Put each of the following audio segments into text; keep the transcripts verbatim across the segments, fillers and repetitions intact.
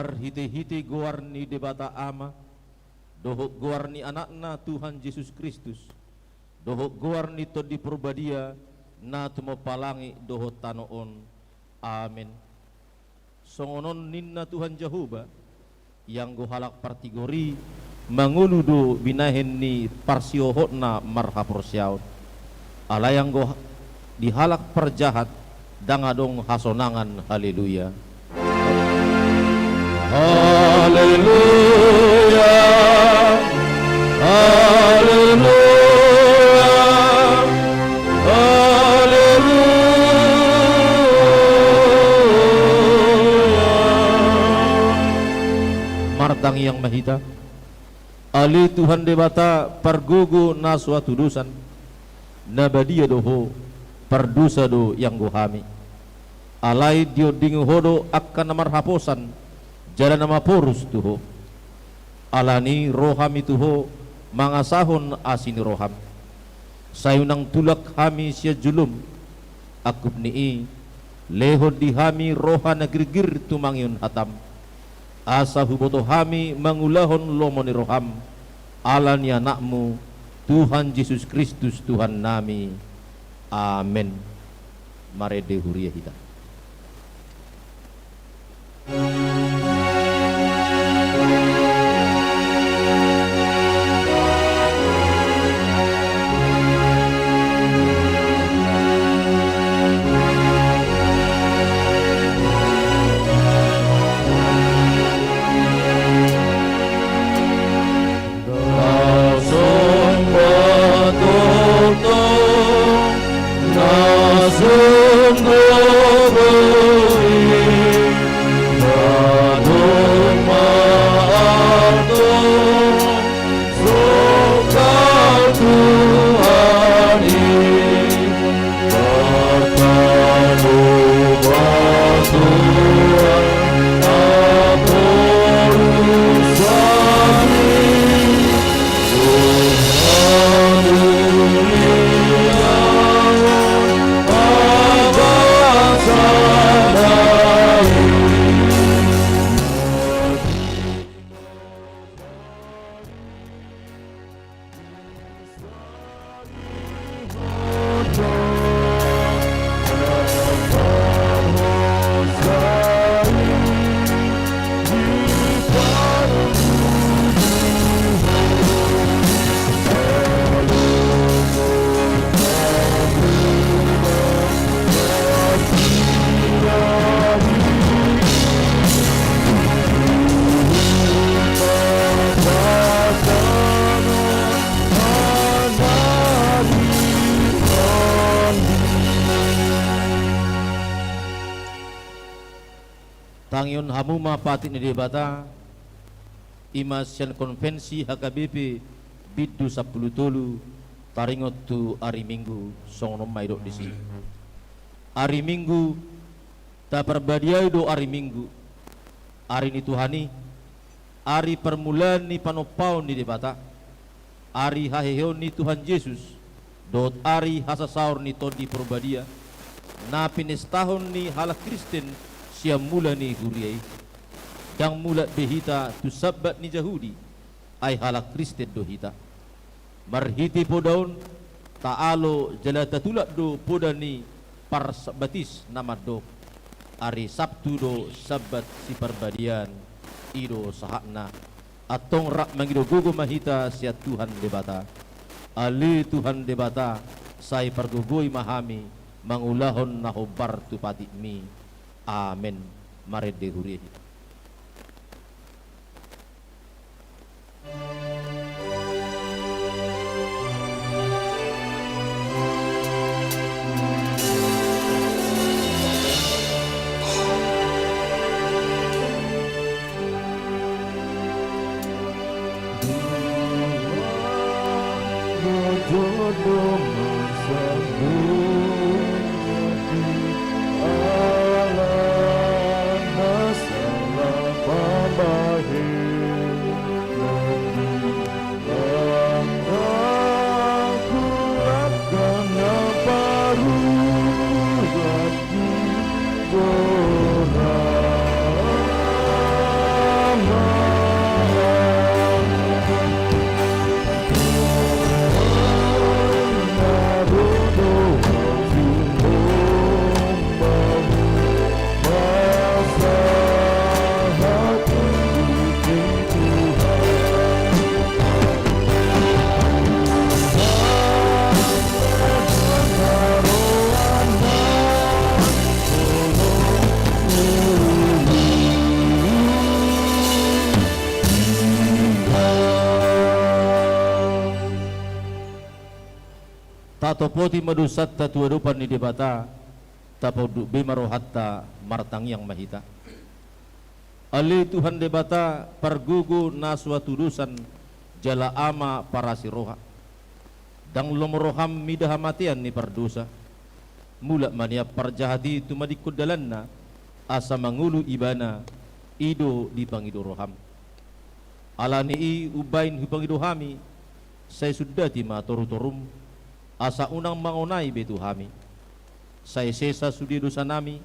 Marhite-hite goar ni Debata Ama, dohot goar ni Anakna Tuhan Jesus Kristus, dohot goar ni Tondi Porbadia, na tumompa langit dohot tano on. Amen. Songon on ninna Tuhan Jahowa, ianggo halak partigor i mangolu do binahen ni parsihohotna marhaporseaon. Alai anggo di halak parjahat ndang adong hasonangan. Haleluya. Haleluya. Haleluya. Haleluya. Martangiang ma hita. Ale Tuhan Debata, pargogo na so hatudosan, na badia do Ho, pardosa do ianggo hami. Alai diondingi Ho do angka na marhaposan, jala na maporus tu Ho. Alani i ro hami tu Ho mangasahon asi ni roham. Sai unang tulak hami sian jolom. Angkup ni i, lehon di hami roha na girgir tumangihon hatam, asa huboto hami mangulahon lomo ni roham, ala ni Anakmu, Tuhan Jesus Kristus Tuhannami. Amen. Marende huria hita. Tangihon hamu ma patik ni Debata, i ma sian konvensi H K B P bindu sampulu tolu, taringot tu ari Minggu, songon on ma didok disi. Ari Minggu, taparbadiai do ari Minggu, ari ni Tuhan i, ari parmulaan ni panompaon ni Debata, ari haheheon ni Tuhan Jesus, dohot ari hasasaor ni Tondi Porbadia, na pinestahon ni halak Kristen sian mula ni huria i. Ndang mulak be hita tu Sabbat ni Jahudi, ai halak Kristen do hita. Marhite poda on, taalo jala tatulak do poda ni Parsabatis na mandok, ari Sabtu do Sabbat siparbadiaan, i do sahatna. Antong rap mangido gogo ma hita sian Tuhan Debata. Ale Tuhan Debata, sai pargogoi ma hami mangulahon na hombar tu patikmi. Amen. Marende huria hita. Topoti ma dosanta tu adopan ni Debata, tapaunduk be ma rohanta, martangiang ma hita. Ale Tuhan Debata, pargogo na so hatudosan, jala Ama parasi roha. Ndang lomo roham mida hamatean ni pardosa. Mulak ma nian parjahat i tumadingkon dalanna, asa mangolu ibana, i do dipangido roham. Ala ni i umbaen hupangido hami, sai sundati ma torutorum, asa unang mangonai be tu hami. Sai sesa sude dosanami,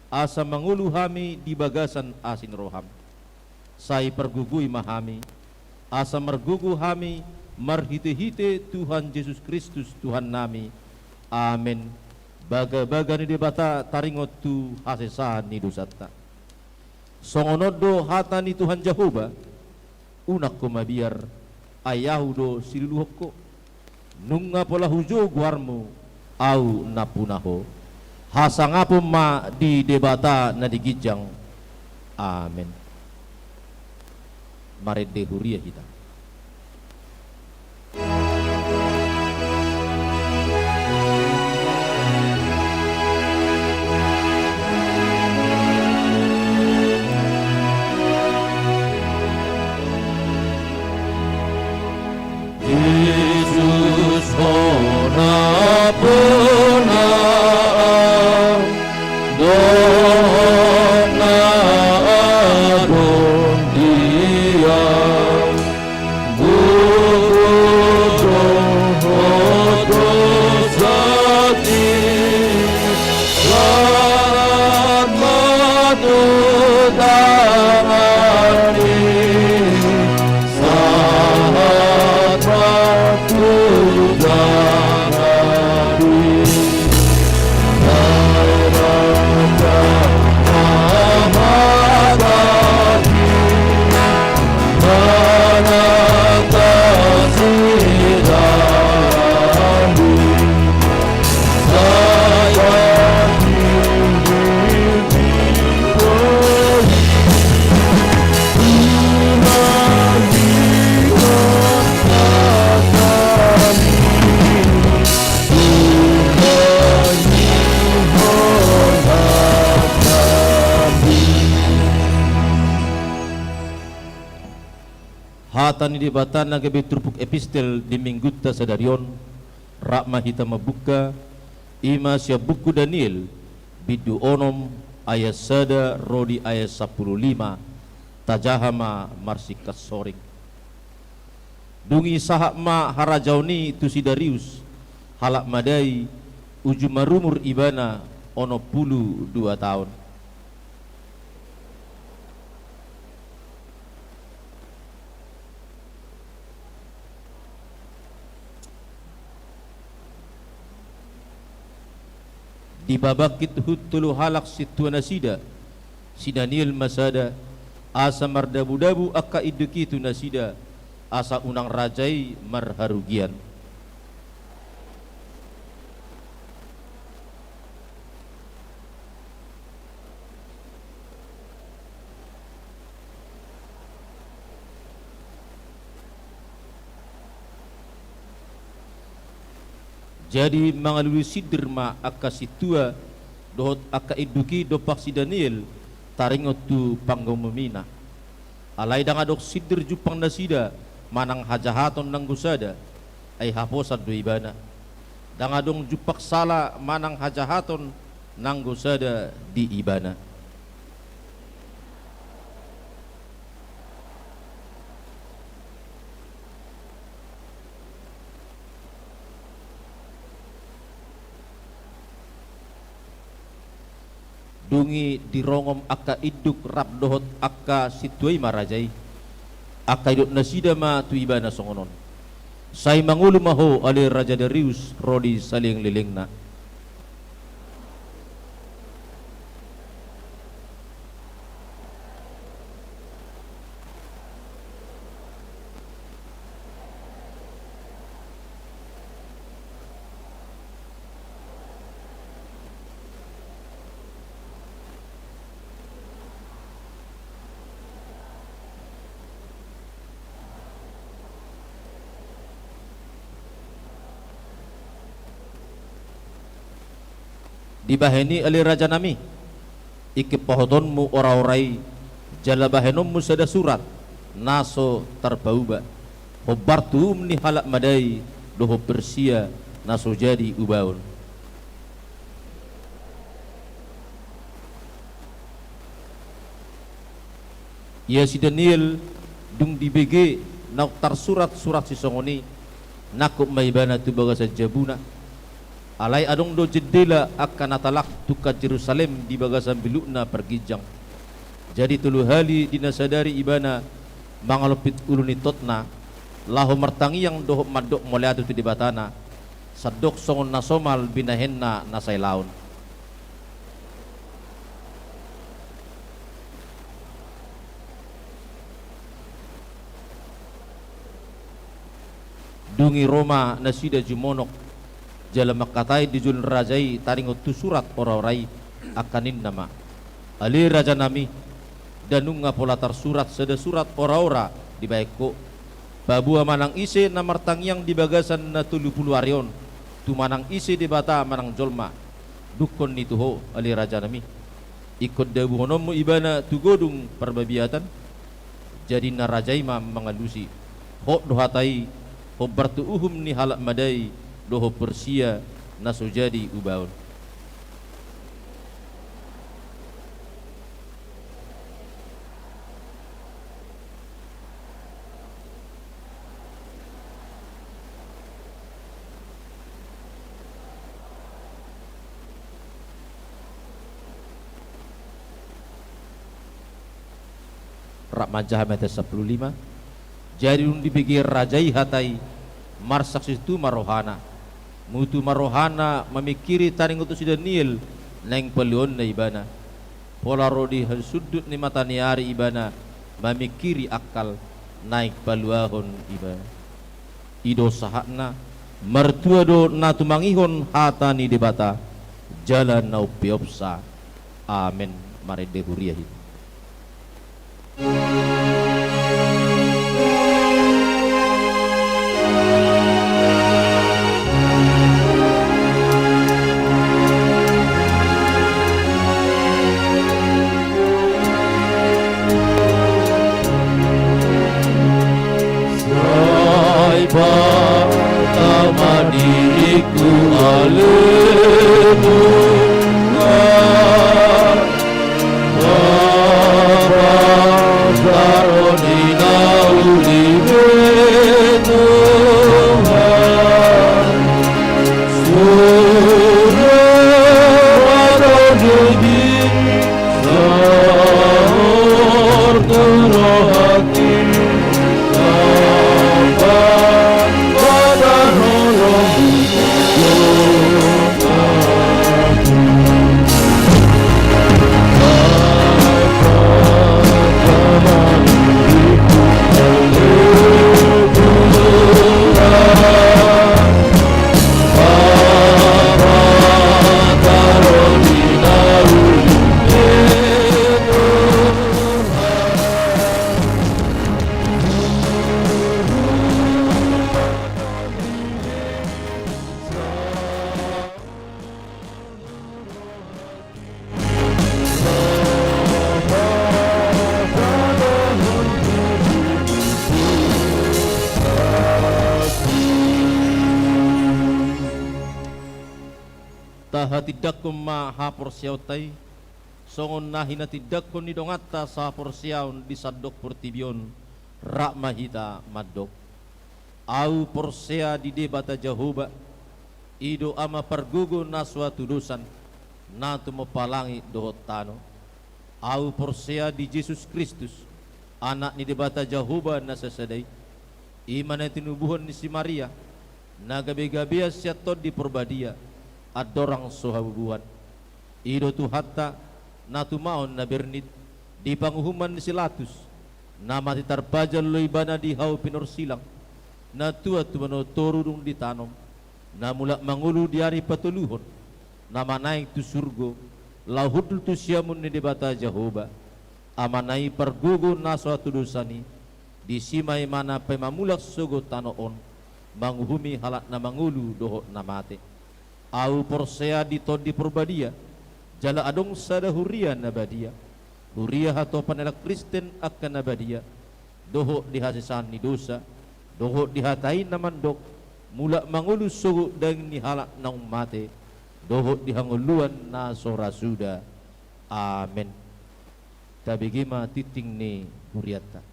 asa mangolu hami di bagasan asi ni roham. Sai pargogoi ma hami, asa margogo hami marhitehite Tuhan Jesus Kristus Tuhannami. Amen. Bagabaga ni Debata taringot tu hasesaan ni dosanta. Songon on do hata ni Tuhan Jahowa: Unang ho mabiar, ai Ahu do siluluhon ho. Nunga pola hujou goarmu, Ahu nampuna ho. Hasangapon ma di Debata na di ginjang. Amen. Marende huria hita. Jesus, hona bona dohot na adong di au. Gogo dohot dosa, sahat ma tu tangan i, sahat ma tu tangan i. Hata ni Debata na gabe turpuk epistel di Minggunta sadari on, rap ma hita mambuka, i ma sian buku Daniel, bindu onom, ayat sada ro di ayat sampulu lima, tajaha ma marsingkat soring. Dung i sahat ma harajaon i tu si Darius, halak Mada i, uju marumur ibana onom pulu dua taon. Dipabangkit huhut tolu halak sintua nasida, si Daniel ma sada, asa mardabudabu angka induk i tu nasida, asa unang raja i marharugian. Jadi mangalului sindir ma angka sintua dohot angka induk i dompak si Daniel taringot tu pangumumina. Alai ndang adong sindir jumpang nasida manang hajahaton nanggo sada, ai haposan do ibana. Ndang adong jumpang sala manang hajahaton nanggo sada di ibana. Dung i dirongom angka induk rap dohot angka sintua i ma raja i. Angka idop nasida ma tu ibana songon on: Sai mangolu ma ho, ale Raja Darius, ro di salelenglelengna. Dibahen i ale rajanami, ingkon pahotonmu ora-ora i, jala bahenonmu sada surat na so tarpauba, hombar tu uhum ni halak madai dohot Persia na so jadi ubaon. Ia si Daniel, dung dibege naung tarsurat surat sisongon i, nangkok ma ibana tu bagasan jabuna. Alai adong do jendela angka na talak tungkan Jerusalem di bagasan bilukna parginjang. Jadi tolu hali di na sadari ibana mangalompit ulu ni totna, laho martangiang dohot mandok mauliate tu Debatana, sandok songon na somal binahenna na sailaon. Dung i ro ma nasida jumonok, jala mangkatai di jolo ni raja i taringot tu surat ora-ora i, angka ninna ma: Ale rajanami, nda nunga pola tarsurat sada surat ora-ora dibahen ho? Paboa manang ise na martangiang di bagasan na tolu pulu ari on, tu manang ise debata manang jolma, dungkon ni tu ho, ale rajanami, ingkon dabuhononmu ibana tu godung parbabiatan? Jadi na raja i ma mangalusi: Hot do hata i, hombar tu uhum ni halak madai dohot Persia na so jadi ubaon. Rap manjaha ma ayat sampulu lima. Jadi dung dibege raja i hata i, marsak situtu ma rohana. Mutu ma rohana mamingkiri taringot tu si Daniel naeng paluaonna ibana. Pola ro di sundut ni mata ni ari ibana mamingkiri angkal naeng paluahon ibana. I do sahatna, martua do na tumangihon hata ni Debata, jala na umpeopsa. Amen. Marende huria hita. Sai patama diringku, aleluya. Bapa, Bapa, di na uli be Tuhan. Sude mata daging, saur tu rohaki, Bapa, Bapa, holong. Tahatindangkon ma haporseaonta i, songon na hinatindangkon ni donganta sahaporseaon di sandok portibi on, rap ma hita mandok. Ahu porsea di Debata Jahowa, i do Ama pargogo na so hatudosan, na tumompa langit dohot tano. Ahu porsea di Jesus Kristus, Anak ni Debata Jahowa na sasada i, i ma na tinubuhon ni si Maria, na gabe-gabean sian Tondi Porbadia, andorang so habubuhan. I do Tuhanta, na tumaon na bernit di panguhuman ni si Latus, na mate tarpajal do ibana di hau pinorsilang, na tuat tu banua toru dung ditanom, na mulak mangolu di ari patoluhon, na manaek tu surgo, laho hundul tu siamun ni Debata Jahowa, Amana i pargogo na so hatudosan i, disi ma ibana paima mulak sogot tano on, manguhumi halak na mangolu dohot na mate. Ahu porsea di Tondi Porbadia, jala adong sada huria na badia, huria hatopan halak Kristen angka na badia, dohot di hasesaan ni dosa, dohot di hata i na mandok, mulak mangolu sogot daging ni halak naung mate, dohot di hangoluan na so ra suda. Amen. Tabege ma tingting ni hurianta.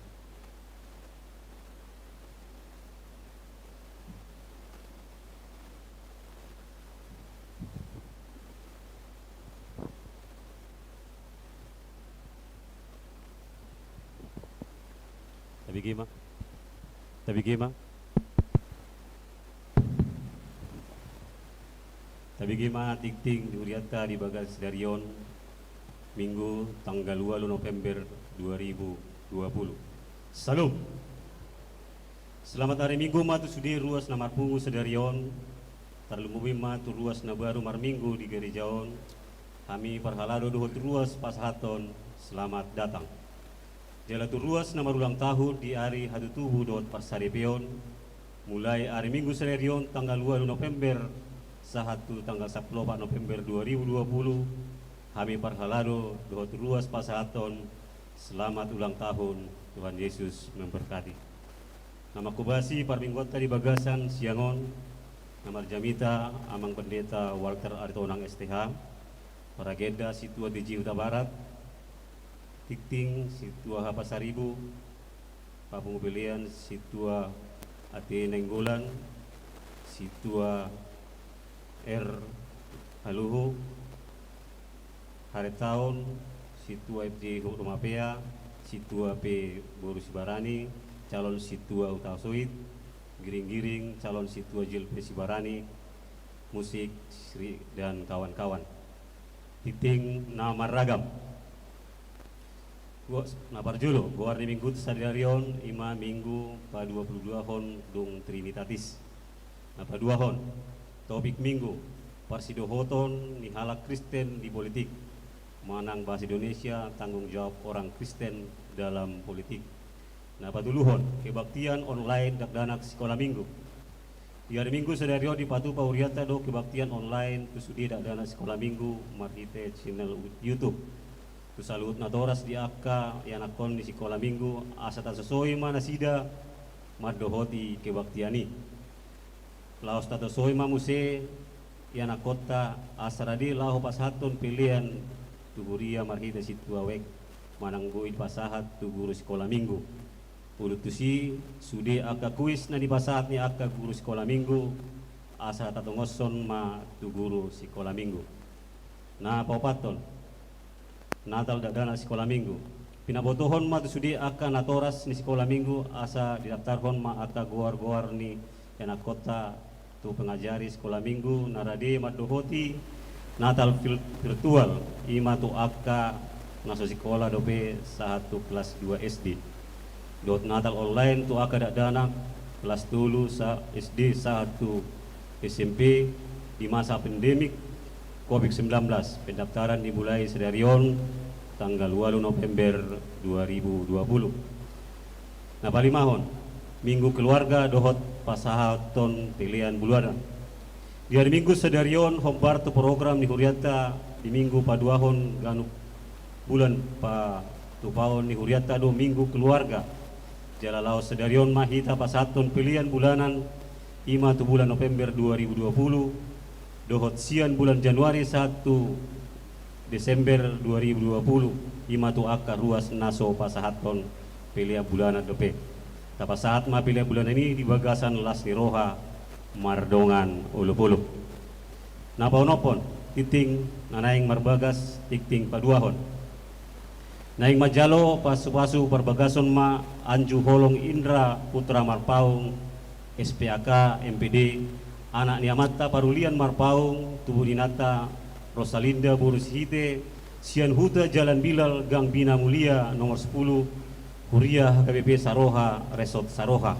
Tabege ma. Tabege ma. Tabege ma tingting ni hurianta di bagasan sadari on, Minggu tanggal ualu November dua ribu dua puluh. Syalom. Selamat ari Minggu ma tu sude ruas na marpungu sadari on, tarlumobi ma tu ruas na baru marminggu di gareja on, hami parhalado dohot ruas pasahathon selamat datang. Jala tu ruas na marulang tahun di ari hatutubu dohot parsaripeon, mulai ari Minggu sadari on tanggal ualu November sahat tu tanggal sampulu opat November dua ribu dua puluh, hami parhalado dohot ruas pasahathon selamat ulang tahun, Tuhan Yesus memberkati. Na manghobasi parmingguonta di bagasan siang on, na marjamita Amang Pendeta Walter Aritonang S T H, paragenda Sintua T J Hutabarat, tingting Sintua H Pasaribu, papungu pelean Sintua A T Nainggolan, Sintua R Haluhu, haretaon Sintua F J Rumapea, Sintua P Boru Sibarani, calon Sintua Hutasoit, giring-giring calon Sintua J L P Sibarani, musik, Sri, dan kawan-kawan. Tingting na marragam. Go-, na parjolo, goar ni Minggu sadari on, ima Minggu paduapuluduahon dung Trinitatis. Na paduahon, topik Minggu, parsidohoton ni halak Kristen di politik, manang bahasa Indonesia, tanggung jawab orang Kristen dalam politik. Na patoluhon, kebaktian online dakdanak sikola Minggu. Di ari Minggu sadari on dipatupa hurianta do kebaktian online tu sude dakdanak sikola Minggu marhite channel YouTube. Tu saluhut natoras di angka ianakhon ni sikola Minggu, asa tasosoi ma nasida mandohoti kebaktian i. Laos tatosoi ma muse ianakhonta asa rade laho pasahathon pelean tu huria marhite Sintua Wek, manang boi dipasahat tu guru sikola Minggu. Udut tusi, sude angka kuis na nipasahat ni angka guru sikola Minggu, asa tatongoshon ma tu guru sikola Minggu. Na paopathon, Natal dakdanak sikola Minggu. Pinabotohon ma tu sude angka natoras ni sikola Minggu, asa didaftarhon ma angka goar-goar ni ianakhonta tu pengajari sikola Minggu na rade mandohoti Natal vir-, virtual, ima tu angka na so sikola dope sahat tu kelas dua S D. Dohot Natal online tu angka dakdanak kelas tolu sa-, S D sahat tu S M P di masa pandemik covid sembilan belas. Pendaftaran dimulai sadari on tanggal ualu November dua ribu dua puluh. Na palimahon, Minggu keluarga dohot pasahathon pelean buluanan. Di ari Minggu sadari on hombar tu program ni hurianta di Minggu paduahon ganup bulan patupaon ni hurianta do Minggu keluarga. Jala laos sadari on ma hita pasahathon pelean bulanan, ima tu bulan November dua ribu dua puluh, dohot sian bulan Januari sahat tu Desember dua ribu dua puluh, ima tu angka ruas na so pasahathon pelean bulanan dope. Tapasahat ma pelean bulanan i di bagasan las ni roha mardongan olopolop. Na paonomhon, tingting na naeng marbagas tingting paduahon. Naeng manjalo pasupasu parbagason ma Anju Holong Indra Putra Marpaung, S P A K, M P D, anak ni amanta parulian Marpaung, tubu ni inanta Rosalinda boru Sihite, sian Huta Jalan Bilal, Gang Bina Mulia, nomor sepuluh, Huria H K B P Saroha, Resort Saroha.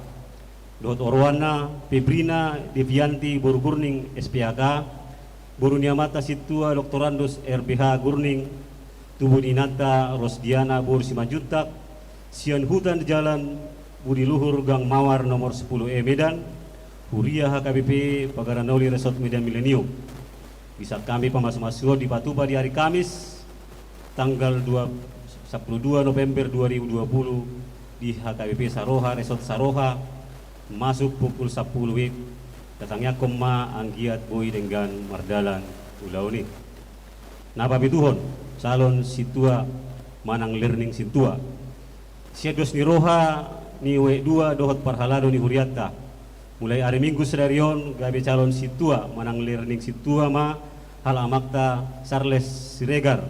Dohot oroanna, Febrina Devianti boru Gurning, S P A K, boru ni amanta Sintua Doktorandus R B H Gurning, tubu ni inanta Rosdiana boru Simanjuntak, sian Huta Jalan Budi Luhur Gang Mawar nomor sepuluh E Medan, Huria H K B P Pagaranoli Resort Medan Milenium. Di saat hami pamasumasuon dipatupa di hari Kamis, tanggal dua, sampulu dua November dua ribu dua puluh, di H K B P Saroha, Resort Saroha, masuk pukul sampulu WIB, tatangiangkon ma anggiat boi denggan mardalan ulaon i. Na papituhon, calon sintua manang learning sintua. Sian dos ni roha ni WIB dua dohot parhalado ni hurianta, mulai ari Minggu sadari on gabe calon sintua manang learning sintua ma halak amanta Charles Siregar.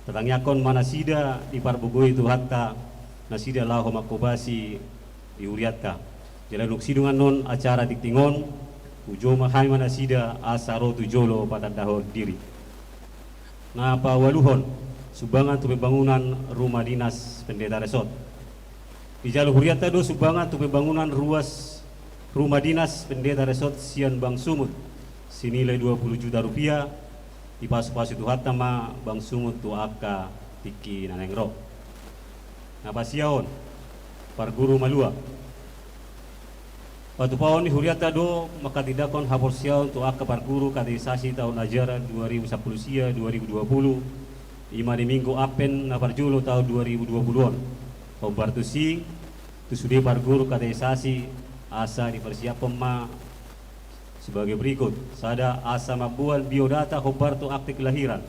Tatangiangkon ma nasida diparbogoi Tuhanta nasida laho manghobasi di hurianta. Jala dung sidung annon acara tingting on, hujou ma hami ma nasida asa ro tu jolo patandahon diri. Na paualuhon, sumbangan tu pembangunan rumah dinas pendeta resort. Dijalo hurianta do sumbangan tu pembangunan ruas rumah dinas pendeta resort sian Bank Sumut, senilai dua puluh juta rupiah, dipasupasu Tuhanta ma Bank Sumut tu angka tingki na naeng ro. Na pasiahon, parguru malua. Patupaon ni hurianta do manghatindanghon haporseaon tu angka parguru katekisasi taon ajaran dua ribu sampulu sia dua ribu dua puluh, i ma di Minggu Advent na parjolo taon dua ribu dua puluh on. Hombar tusi, tu sude parguru katekisasi, asa dipersiaphon ma sebagai berikut. Sada, asa mamboan biodata hombar tu akte kelahiran.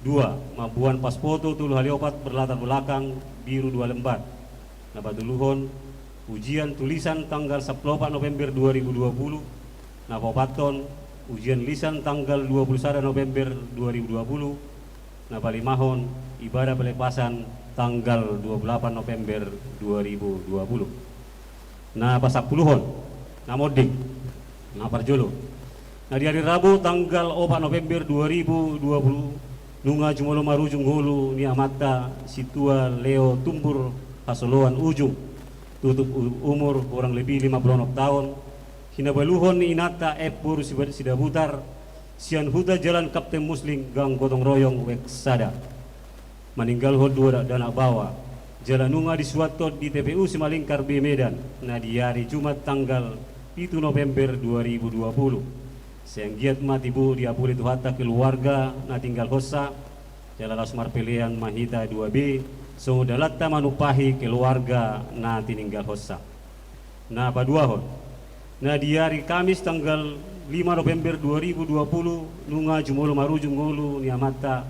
Dua, mamboan pas foto tolu hali opat berlatar belakang biru dua lembar. Na patoluhon, ujian tulisan tanggal sampulu opat November dua ribu dua puluh. Na paopathon, ujian lisan tanggal dua puluh sada November dua ribu dua puluh. Na palimahon, ibadah pelepasan tanggal dua puluh delapan November dua ribu dua puluh. Na pasampuluhon, na monding, na parjolo. Na di ari Rabu tanggal opat November dua ribu dua puluh, nunga jumolo marujung ngolu ni amanta sintua Leo Tumbur Hasoloan Ujung, tutup u-, umur kurang lebih lima puluh onom taon, hinabaluhon ni inanta F boru Siba-, Sidabutar, sian huta Jalan Kapten Muslim, Gang Gotong Royong, WIB sada. Maninggalhon dua dakdanak baoa, jala nunga disuanhon di T P U Simalingkar B Medan, na di ari Jumat tanggal pitu November dua ribu dua puluh. Sai anggiat ma tibu diapuli Tuhanta keluarga na tininggalhonsa, jala laos marpelean ma hita dua B, songon dalanta manumpahi keluarga na tininggalhonsa. Na paduahon, na di ari Kamis tanggal lima November dua ribu dua puluh, nunga jumolo marujung ngolu ni amanta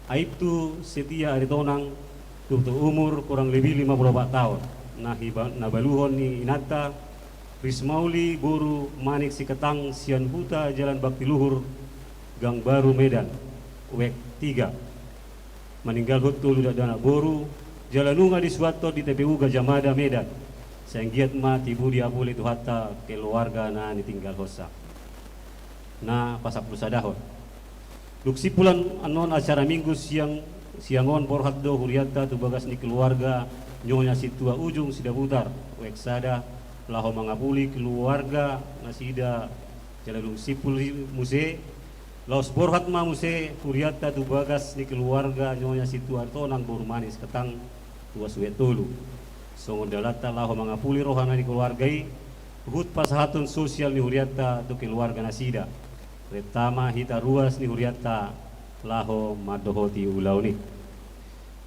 Aibtu Setia Aritonang, tutup umur kurang lebih lima puluh opat taon, na hiba-, na baluhon ni inanta Rismauli boru Manik Siketang, sian huta Jalan Bakti Luhur, Gang Baru, Medan, WIB tiga. Maninggalhon tolu dakdanak boru, jala nunga disuanhon di T P U Gajah Mada, Medan. Sai anggiat ma tibu diapuli Tuhanta keluarga na tininggalhonsa. Na pasampulu sadahon. Dung simpul annon acara Minggu siang, siang on borhat do hurianta tu bagas ni keluarga Nyonya Sintua Ujung Sidabutar, WIB sada, laho mangapuli keluarga nasida, jala dung simpul muse, laos borhat ma muse hurianta tu bagas ni keluarga Nyonya Sintua Aritonang boru Manik Siketang, ruas WIB tolu. Songon dalanta laho mangapuli roha na ni keluarga i, huhut pasahathon sosial ni hurianta tu keluarga nasida. Renta ma hita ruas ni hurianta laho mandohoti ulaon i.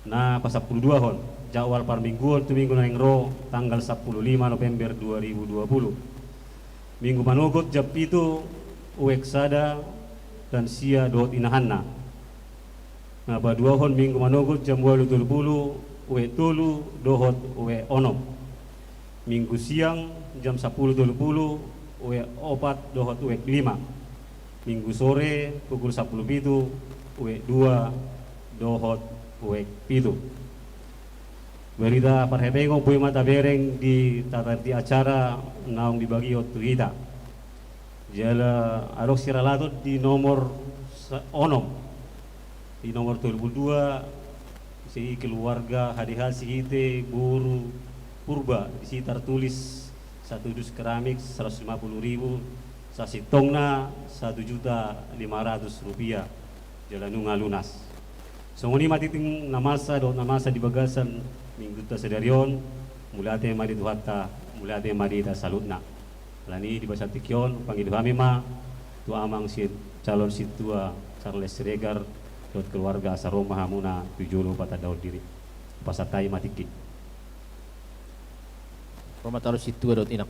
Na pasampulu duahon, jadwal parmingguon tu minggu na naeng ro, tanggal sampulu lima November dua ribu dua puluh. Minggu manogot jam pitu, WIB sada, lansia dohot inahanna. Na paduahon, Minggu manogot jam ualu tolu pulu, WIB tolu dohot WIB onom. Minggu siang jam sampulu tolu pulu, WIB opat dohot WIB lima. Minggu sore pukul sampulu pitu, WIB dua dohot WIB pitu. Berita parhepeng on boi ma tabereng di tata tertib acara naung dibagihon tu hita. Jala adong siralaton di nomor sa-, onom. Di nomor tolu pulu dua, isi keluarga H D H Sihite boru Purba, disi tartulis satu dus keramik seratus lima puluh ribu, sasintongna satu juta lima ratus rupiah, jala nunga lunas. Songon i ma tingting na masa dohot na masa di bagasan minggunta sadari on, mauliate ma di Tuhanta, mauliate ma di hita saluhutna. Alani i di bagasan tingki on, pangido hami ma tu amang sian calon sintua Charles Siregar dohot keluarga, asa ro ma hamuna tu jolo patandahon diri. Pasahat hami ma tingki. Ro ma calon sintua dohot inang.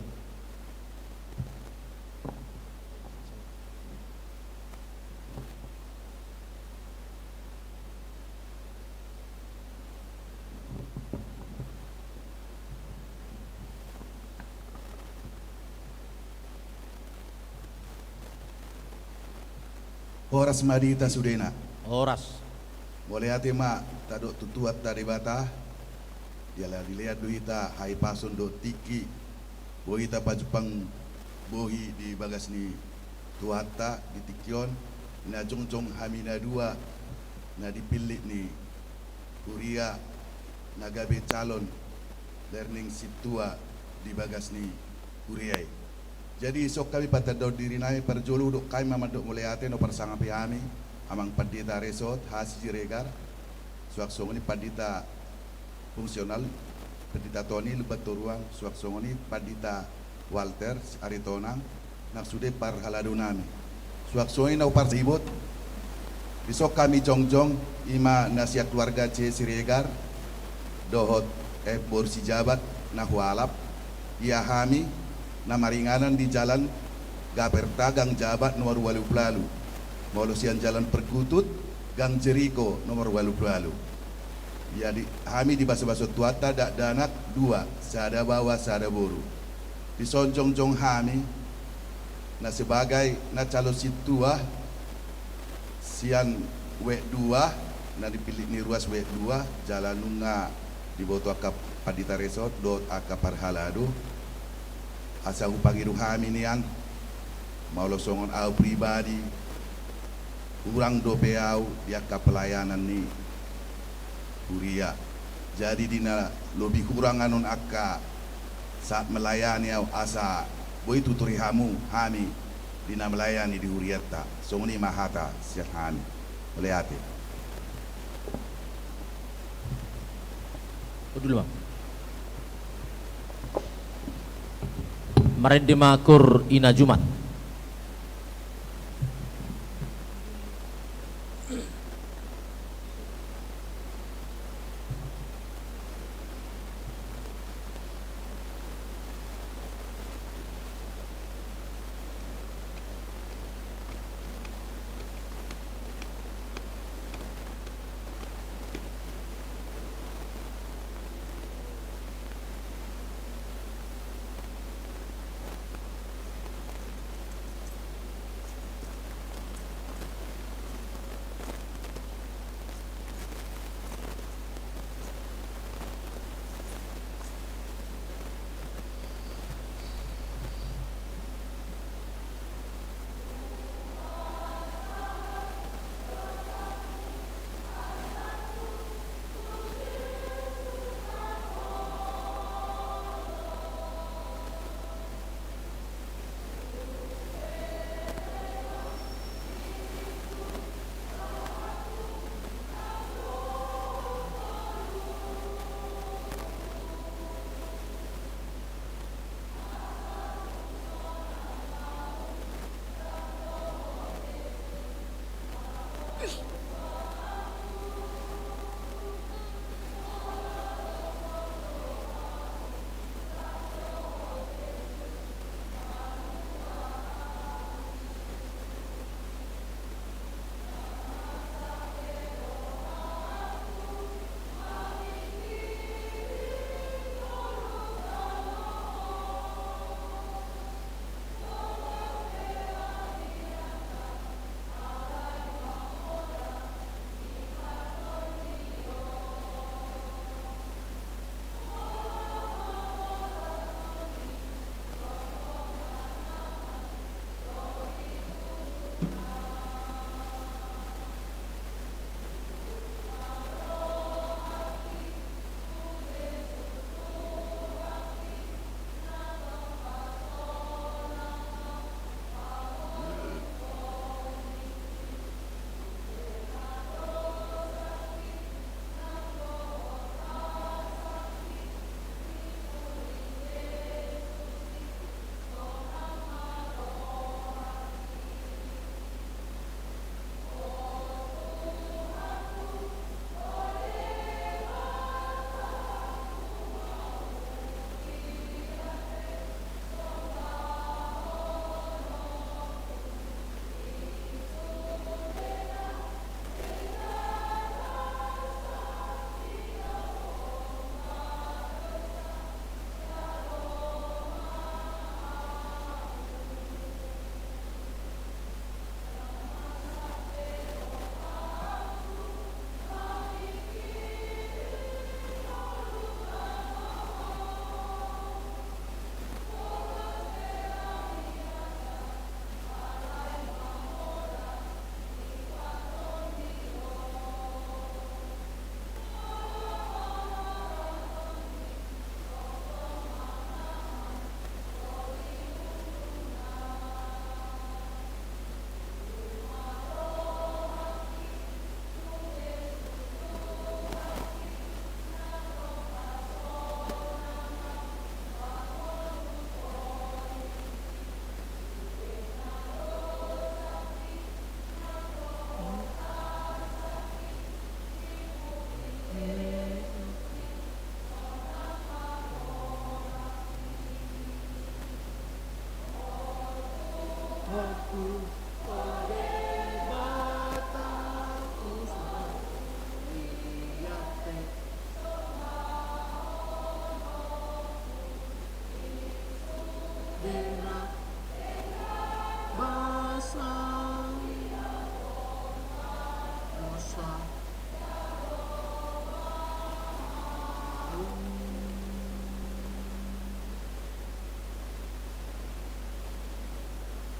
Horas ma di hita sudena. Horas. Mauliate ma tadok tu Tuhanta Debata, jala dilean do hita hahipason dohot tingki, boi hita pajumpang bohi di bagas ni Tuhanta di tingki on, na jongjong hami na dua na dipillit ni huria na gabe calon learning sintua di bagas ni huria i. Jadi, dison hami patandahon diri nami, parjolo hudok hami ma mandok mauliate na huparsangapi hami, Amang Pandita Resort H. Siregar, suang songon i Pandita fungsional, Pandita Tony Lumbantoruan, suang songon i Pandita Walter Aritonang, nang sude parhalado nami. Suang songon i na huparsangapi, dison hami jongjong, i ma na sian keluarga C. Siregar dohot F. Boru Sijabat na hualap, ia hami na maringanan di jalan Gaperta Gang Jabat nomor ualu pulu ualu, molo sian jalan Perkutut Gang Jeriko nomor ualu pulu ualu. Ia di, hami dibasabasahon Tuhanta dakdanak dua, sada baoa sada boru. Dison jongjong hami na sebagai na calon sintua sian W dua, na dipillit ni ruas W dua, jala nunga diboto angka Pandita Resort dohot angka parhalado, asa hupangido hami nian, molo songon au pribadi, hurang dope au di angka pelayanan ni huria. Jadi, di na lobi hurang annon angka saat melayani au, asa boi tuturi hamu hami di na melayani di hurianta. Songon i ma hata sian hami. Mauliate. Marende ma kur ina jumat.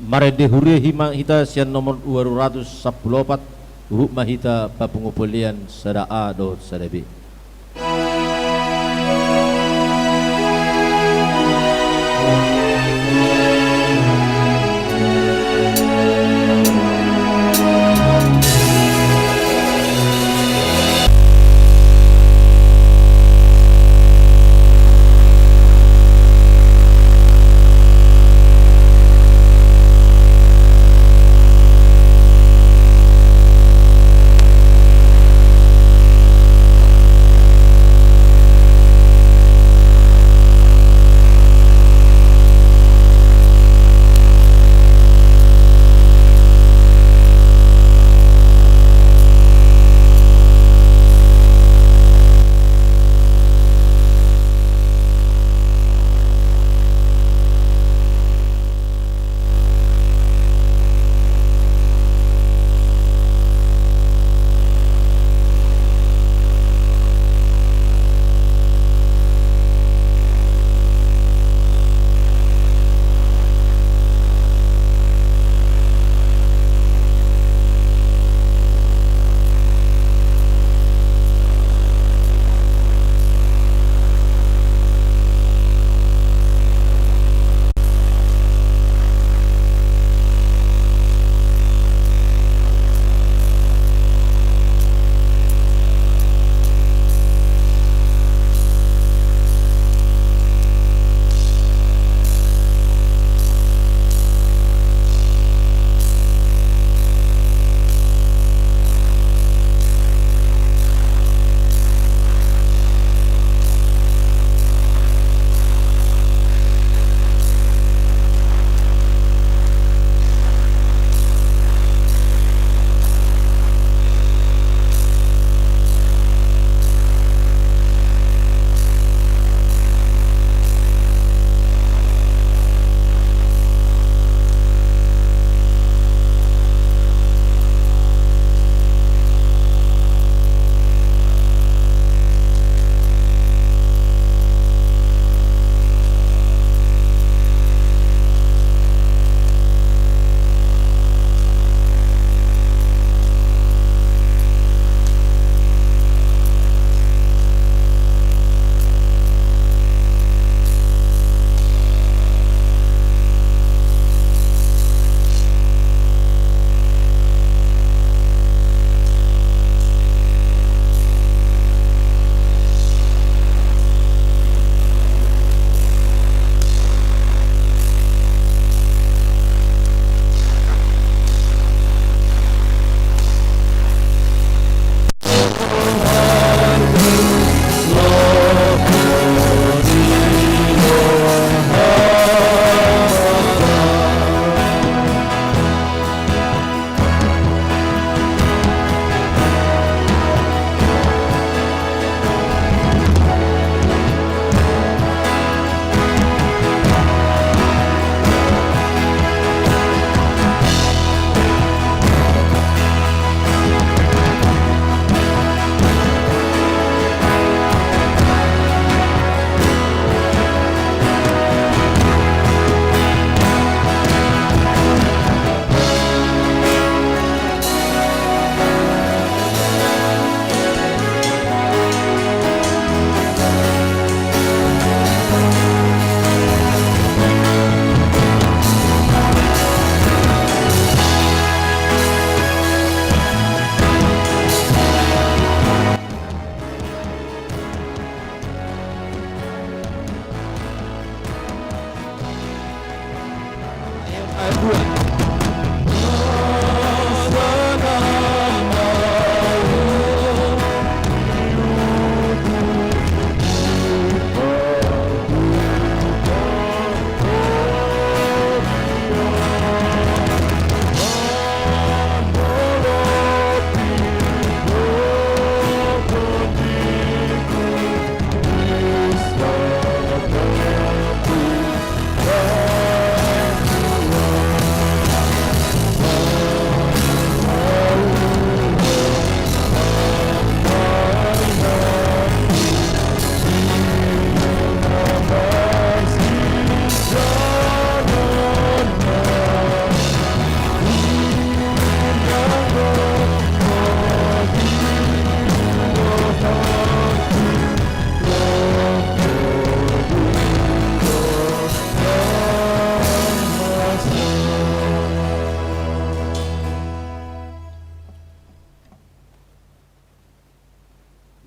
Marende huria ma hita sian nomor dua ratus sampulu opat, huhut ma hita papungu polei an sada A dohot sada B.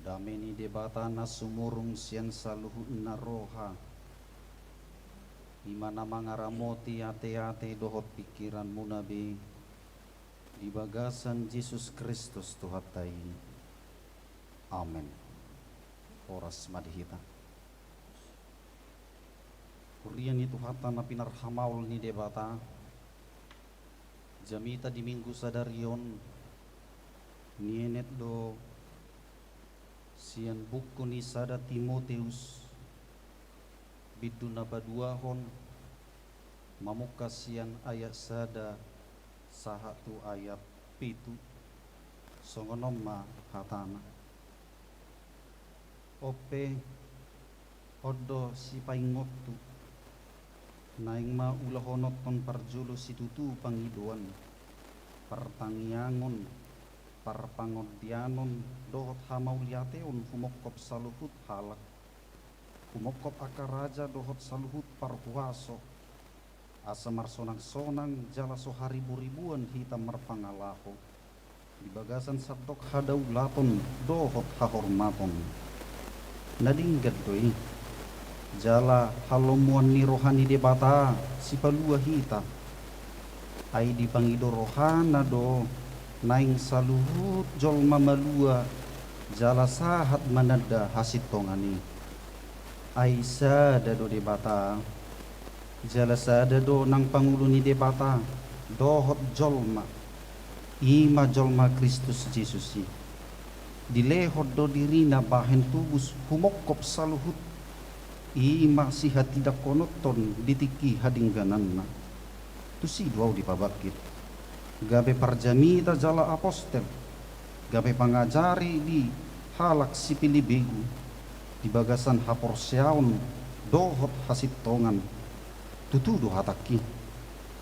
Dame ni Debata na sumurung sian saluhutna roha, i ma na mangaramoti ateate dohot pingkiranmuna be, di bagasan Jesus Kristus Tuhanta i. Amen. Horas ma di hita. Huria ni Tuhanta na pinarhamaol ni Debata, jamita di Minggu sadari on, nienet do sian buku ni sada Timoteus, bindu na paduahon, mamungka sian ayat sada sahat tu ayat pitu, songon on ma hatana. Onpe, on do sipaingotu, naeng ma ulahononhon parjolo situtu pangidoan, partangiangon, parpangondianon, dohot hamauliateon humongkop saluhut halak, humongkop angka raja dohot saluhut parhuaso, asa marsonangsonang jala so hariburibuan hita marpangalaho di bagasan sandok hadaulaton dohot hahormaton. Na denggan do i, jala halomoan ni roha ni Debata sipalua hita. Ai dipangido rohana do naeng saluhut jolma malua jala sahat mananda hasintongan i. Ai sada do Debata, jala sada do nang pangulu ni Debata dohot jolma, i ma jolma Kristus Jesus i. Dilehon do dirina bahen tubus humongkop saluhut, i ma sihatindangkononhon di tingki hadenggananna. Tusi do ahu dipabangkit gabe parjamita jala apostel, gabe pangajari di halak sipilih begu di bagasan haporseaon dohot hasintongan. Tutu do hatangki,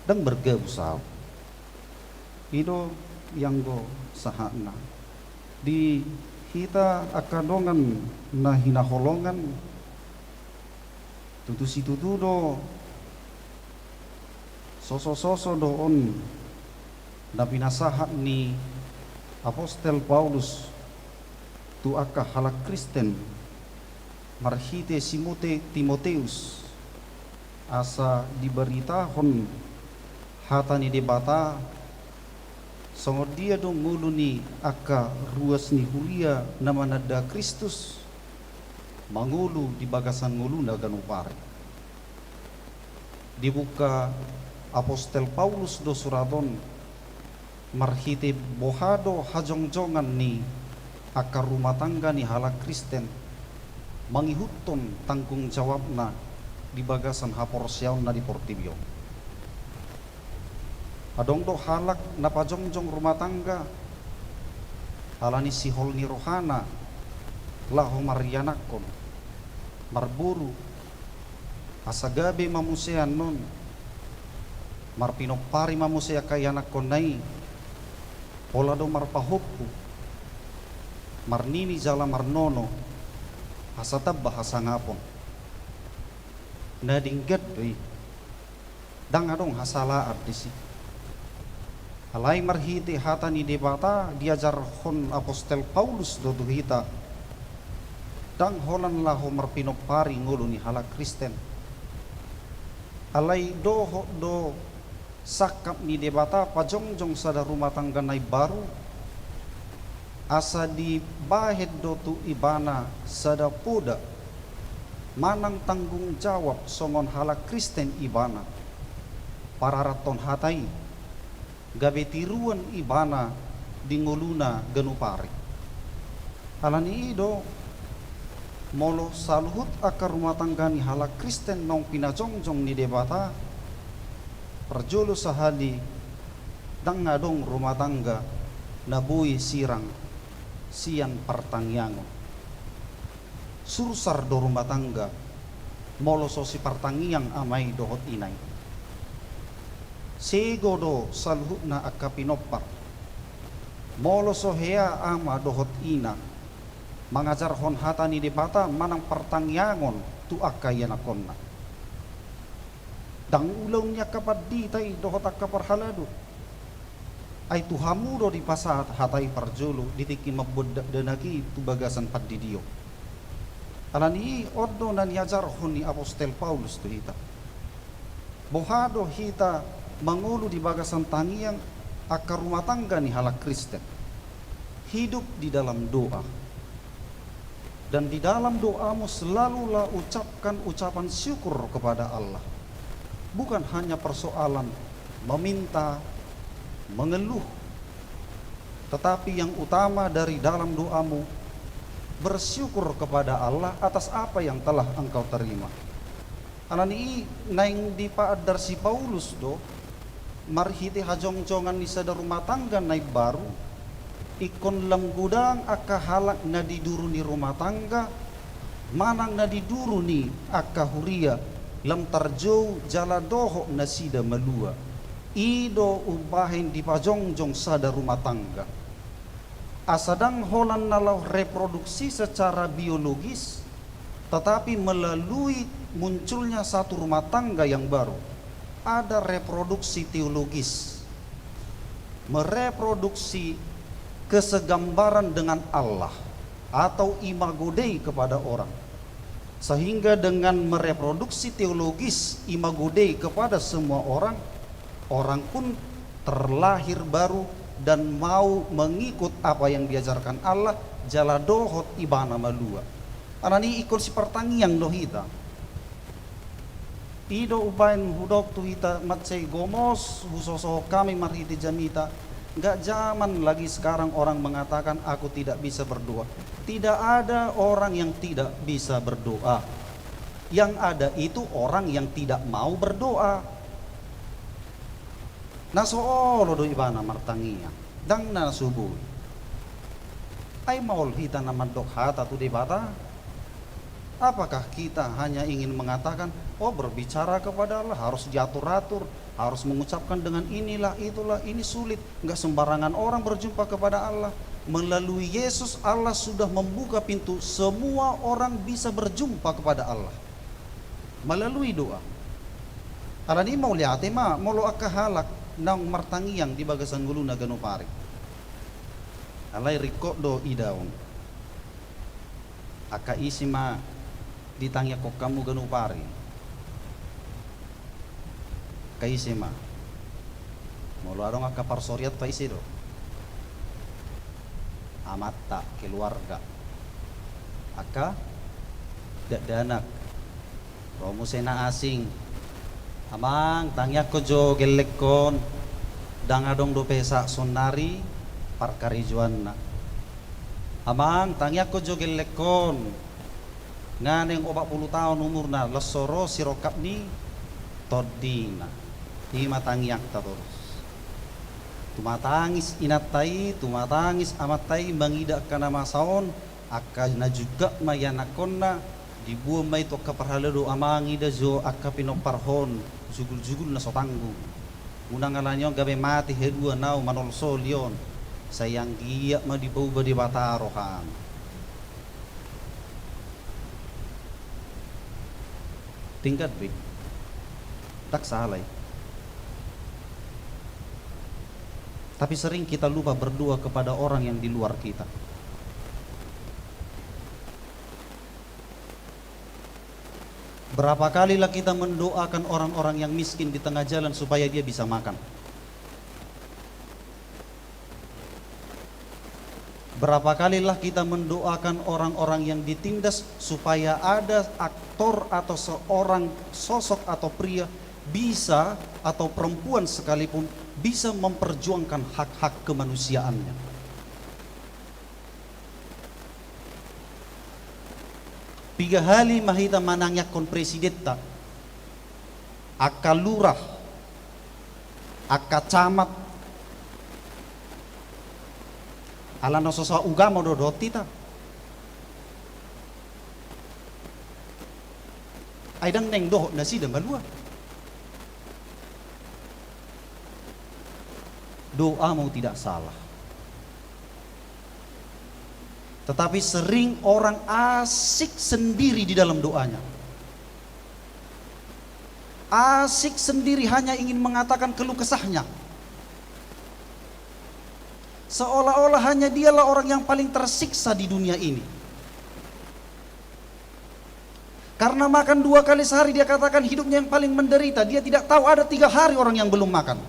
ndang margabus ahu. I do ianggo sahatna di hita angka dongan na hinaholongan. Tutu situtu do sosososo do on na pinasahat ni apostel Paulus tu angka halak Kristen marhite si Mote-, Timoteus, asa dibaritahon hata ni Debata, songon dia do ngolu ni angka ruas ni huria na mananda Kristus mangolu di bagasan ngoluna ganup ari. Dibuka apostel Paulus do surat on marhite boha do hajongjongan ni angka rumah tangga ni halak Kristen mangihuthon tanggung jawabna di bagasan haporseaonna di portibi on. Adong do halak na pajongjong rumah tangga ala ni sihol ni rohana laho marianakhon, marboru, asa gabe ma muse annon, marpinompari ma muse angka ianakhonna i, pola do marpahompu, marnini jala marnono, asa tamba hasangapon. Na denggan do i. Ndang adong hasalaan disi. Alai marhite hata ni Debata diajarhon apostel Paulus do tu hita, ndang holan laho marpinompari ngolu ni halak Kristen. Alai dohot do sangkap ni Debata pajongjong sada rumah tangga na imbaru, asa dibahen do tu ibana sada poda manang tanggung jawab songon halak Kristen ibana, pararathon hata i, gabe tiruan ibana di ngoluna ganup ari. Ala ni i do, molo saluhut angka rumah tangga ni halak Kristen naung pinajongjong ni Debata, parjolo sahali, ndang adong rumah tangga na boi sirang sian partangiangon. Sursar do rumah tangga molo so sipartangiang ama i dohot ina i. Sego do saluhutna angka pinompar molo so hea ama dohot ina mangajarhon hata ni Debata manang partangiangon tu angka ianakhonna. Ndang ulaon ni angka pandita i dohot angka parhalado. Ai tu hamu do dipasahat hata i parjolo di tingki mambuat dakdanak i tu bagasan pandidion. Alani i on do na niajarhon ni apostel Paulus tu hita. Boha do hita mangolu di bagasan tangiang angka rumah tangga ni halak Kristen? Hidup di dalam doa. Dan di dalam doamu selalulah ucapkan ucapan syukur kepada Allah. Bukan hanya persoalan meminta, mengeluh, tetapi yang utama dari dalam doamu, bersyukur kepada Allah atas apa yang telah engkau terima. Alani i naeng dipaandar si Paulus do, marhite hajongjongan ni sada rumah tangga na imbaru, ingkon lam godang angka halak na di duru ni rumah tangga, manang na di duru ni angka huria, lam tarjou jala dohot nasida malua. I do umbahen dipajongjong sada rumah tangga. Asa ndang holan na laho reproduksi secara biologis, tetapi melalui munculnya satu rumah tangga yang baru, ada reproduksi teologis, mereproduksi kesegambaran dengan Allah atau imago Dei kepada orang. Sehingga dengan mereproduksi teologis imago Dei kepada semua orang, orang pun terlahir baru dan mau mengikut apa yang diajarkan Allah, jala dohot ibana malua. Alani i ingkon sipartangiang do hita. I do umbahen hudok tu hita mansai gomos husosohon hami marhite jamita. Nggak zaman lagi sekarang orang mengatakan, "Aku tidak bisa berdoa." Tidak ada orang yang tidak bisa berdoa. Yang ada itu orang yang tidak mau berdoa. Na so olo do ibana martangiang, ndang na so boi. Ai maol hita na mandok hata tu Debata? Apakah kita hanya ingin mengatakan, "Oh, berbicara kepada Allah harus diatur-atur, harus mengucapkan dengan inilah, itulah, ini sulit, nggak sembarangan orang berjumpa kepada Allah." Melalui Yesus, Allah sudah membuka pintu, semua orang bisa berjumpa kepada Allah melalui doa. Alani i mauliate ma molo angka halak naung martangiang di bagasan ngoluna ganup ari. Alai ringkot do idaon. Angka ise ma ditangiangkon hamu ganup ari? Angka ise ma? Molo adong angka parsorianta, ise do? Amanta, keluarga. Angka dakdanak. Ro muse na asing. Amang, tangiangkon jo gellengkon. Ndang adong dope saonari parkarejoanna. Amang, tangiangkon jo gellengkon. Nga naeng opat pulu taon umurna, laos so ro sirongkap ni tondina. I ma tangiangta torus. Tumatangis inanta i, tumatangis amanta i, mangida angka na masa on, angka na jungkat ma ianakhonna, diboan ma i tu angka parhalado, amang, ida jo angka pinomparhon, jugul-jugul na so tanggung. Unang alani on gabe mate haduan ahu manolsoli on, sai anggiat ma dipauba Debata roham. Tingkat be. Ndang sala i. Tapi sering kita lupa berdoa kepada orang yang di luar kita. Berapa kalilah kita mendoakan orang-orang yang miskin di tengah jalan supaya dia bisa makan? Berapa kalilah kita mendoakan orang-orang yang ditindas supaya ada aktor atau seorang sosok atau pria bisa, atau perempuan sekalipun, bisa memperjuangkan hak-hak kemanusiaannya? Piga hali ma hita manangiangkon presidenta, angka lurah, angka camat, ala na so saugama do dohot hita. Ai ndang naeng dohot nasida malua. Doamu tidak salah. Tetapi sering orang asik sendiri di dalam doanya. Asik sendiri, hanya ingin mengatakan keluh kesahnya. Seolah-olah hanya dialah orang yang paling tersiksa di dunia ini. Karena makan dua kali sehari, dia katakan hidupnya yang paling menderita. Dia tidak tahu ada tiga hari orang yang belum makan.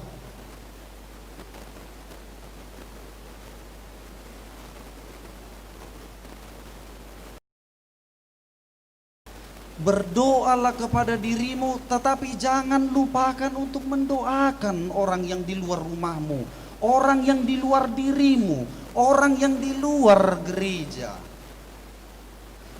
Berdoalah kepada dirimu, tetapi jangan lupakan untuk mendoakan orang yang di luar rumahmu, orang yang di luar dirimu, orang yang di luar gereja.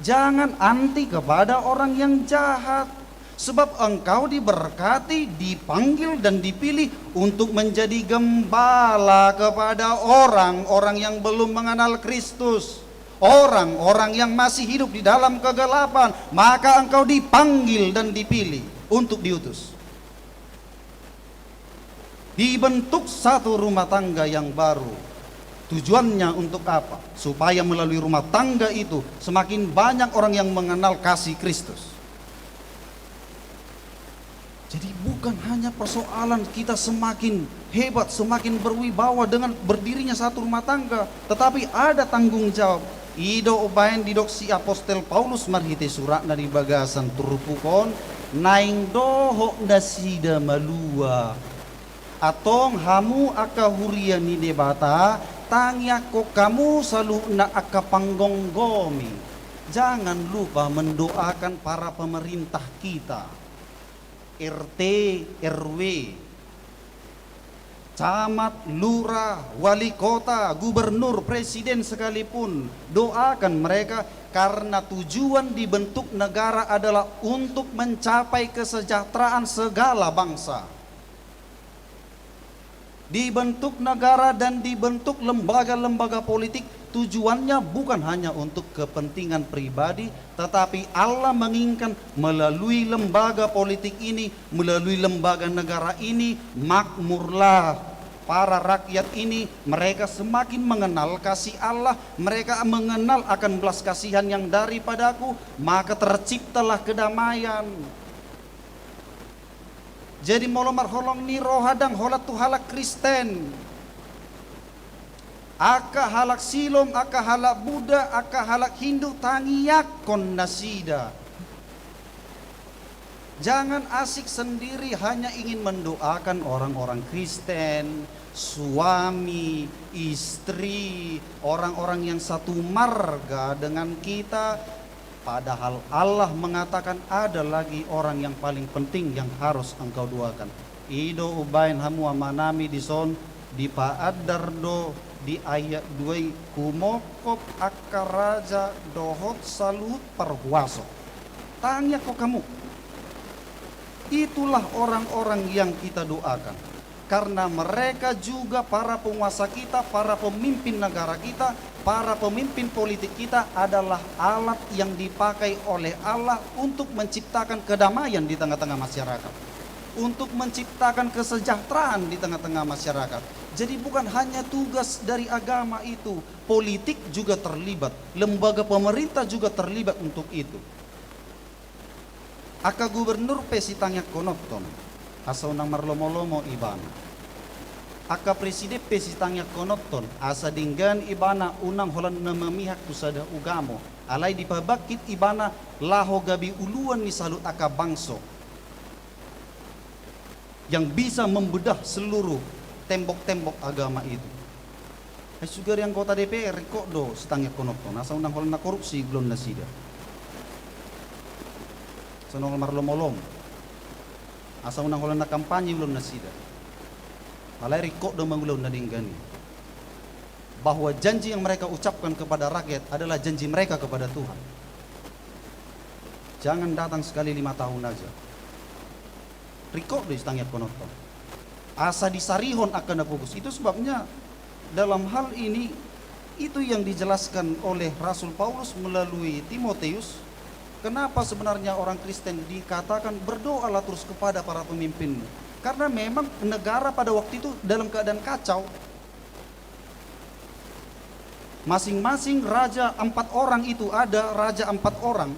Jangan anti kepada orang yang jahat, sebab engkau diberkati, dipanggil, dan dipilih untuk menjadi gembala kepada orang-orang yang belum mengenal Kristus. Orang-orang yang masih hidup di dalam kegelapan, maka engkau dipanggil dan dipilih untuk diutus. Dibentuk satu rumah tangga yang baru. Tujuannya untuk apa? Supaya melalui rumah tangga itu semakin banyak orang yang mengenal kasih Kristus. Jadi, bukan hanya persoalan kita semakin hebat, semakin berwibawa dengan berdirinya satu rumah tangga, tetapi ada tanggung jawab. I do umbahen didok si apostel Paulus marhite suratna di bagasan turpuk on, naeng dohot nasida malua. Antong hamu angka huria ni Debata, tangiangkon hamu saluhutna angka panggomgomi. Jangan lupa mendoakan para pemerintah kita. R T, R W, camat, lurah, wali kota, gubernur, presiden sekalipun, doakan mereka, karena tujuan dibentuk negara adalah untuk mencapai kesejahteraan segala bangsa. Dibentuk negara dan dibentuk lembaga-lembaga politik tujuannya bukan hanya untuk kepentingan pribadi, tetapi Allah menginginkan melalui lembaga politik ini, melalui lembaga negara ini, makmurlah para rakyat ini, mereka semakin mengenal kasih Allah, mereka mengenal akan belas kasihan yang daripadaku, maka terciptalah kedamaian. Jadi molo marholong ni roha ndang holan tu halak Kristen, angka halak Silom, angka halak Buddha, angka halak Hindu, tangiangkon nasida. Jangan asik sendiri hanya ingin mendoakan orang-orang Kristen, suami, istri, orang-orang yang satu marga dengan kita, padahal Allah mengatakan ada lagi orang yang paling penting yang harus engkau doakan. I do umbahen hamu amanami dison, dipaandar do di ayat dua i, humongkop angka raja dohot saluhut parhuaso. Tangiangkon hamu. Itulah orang-orang yang kita doakan. Karena mereka juga para penguasa kita, para pemimpin negara kita, para pemimpin politik kita adalah alat yang dipakai oleh Allah untuk menciptakan kedamaian di tengah-tengah masyarakat, untuk menciptakan kesejahteraan di tengah-tengah masyarakat. Jadi, bukan hanya tugas dari agama itu, politik juga terlibat, lembaga pemerintah juga terlibat untuk itu. Angka gubernur pe sitangiangkononton, asa unang marlomo-lomo ibana. Angka presiden pe sitangiangkononton, asa denggan ibana, unang holan na memihak tu sada ugamo, alai dipabangkit ibana laho gabe uluan ni saluhut angka bangso yang bisa membedah seluruh tembok-tembok agama itu. Ai sugari anggota D P R, ringkot do sitangiangkononton, asa unang holan na korupsi ulaon nasida. Asa unang holan marlomo-lomo. Asa unang holan na kampanye ulaon nasida. Alai ringkot do mangula ulaon na denggan i. Bahwa janji yang mereka ucapkan kepada rakyat adalah janji mereka kepada Tuhan. Jangan datang sekali lima tahun aja. Ringkot do sitangiangkononton. Asa disarihon angka na pogos. Itu sebabnya dalam hal ini, itu yang dijelaskan oleh Rasul Paulus melalui Timoteus, kenapa sebenarnya orang Kristen dikatakan berdoalah terus kepada para pemimpinmu. Karena memang negara pada waktu itu dalam keadaan kacau. Masing-masing raja empat orang itu, ada raja empat orang,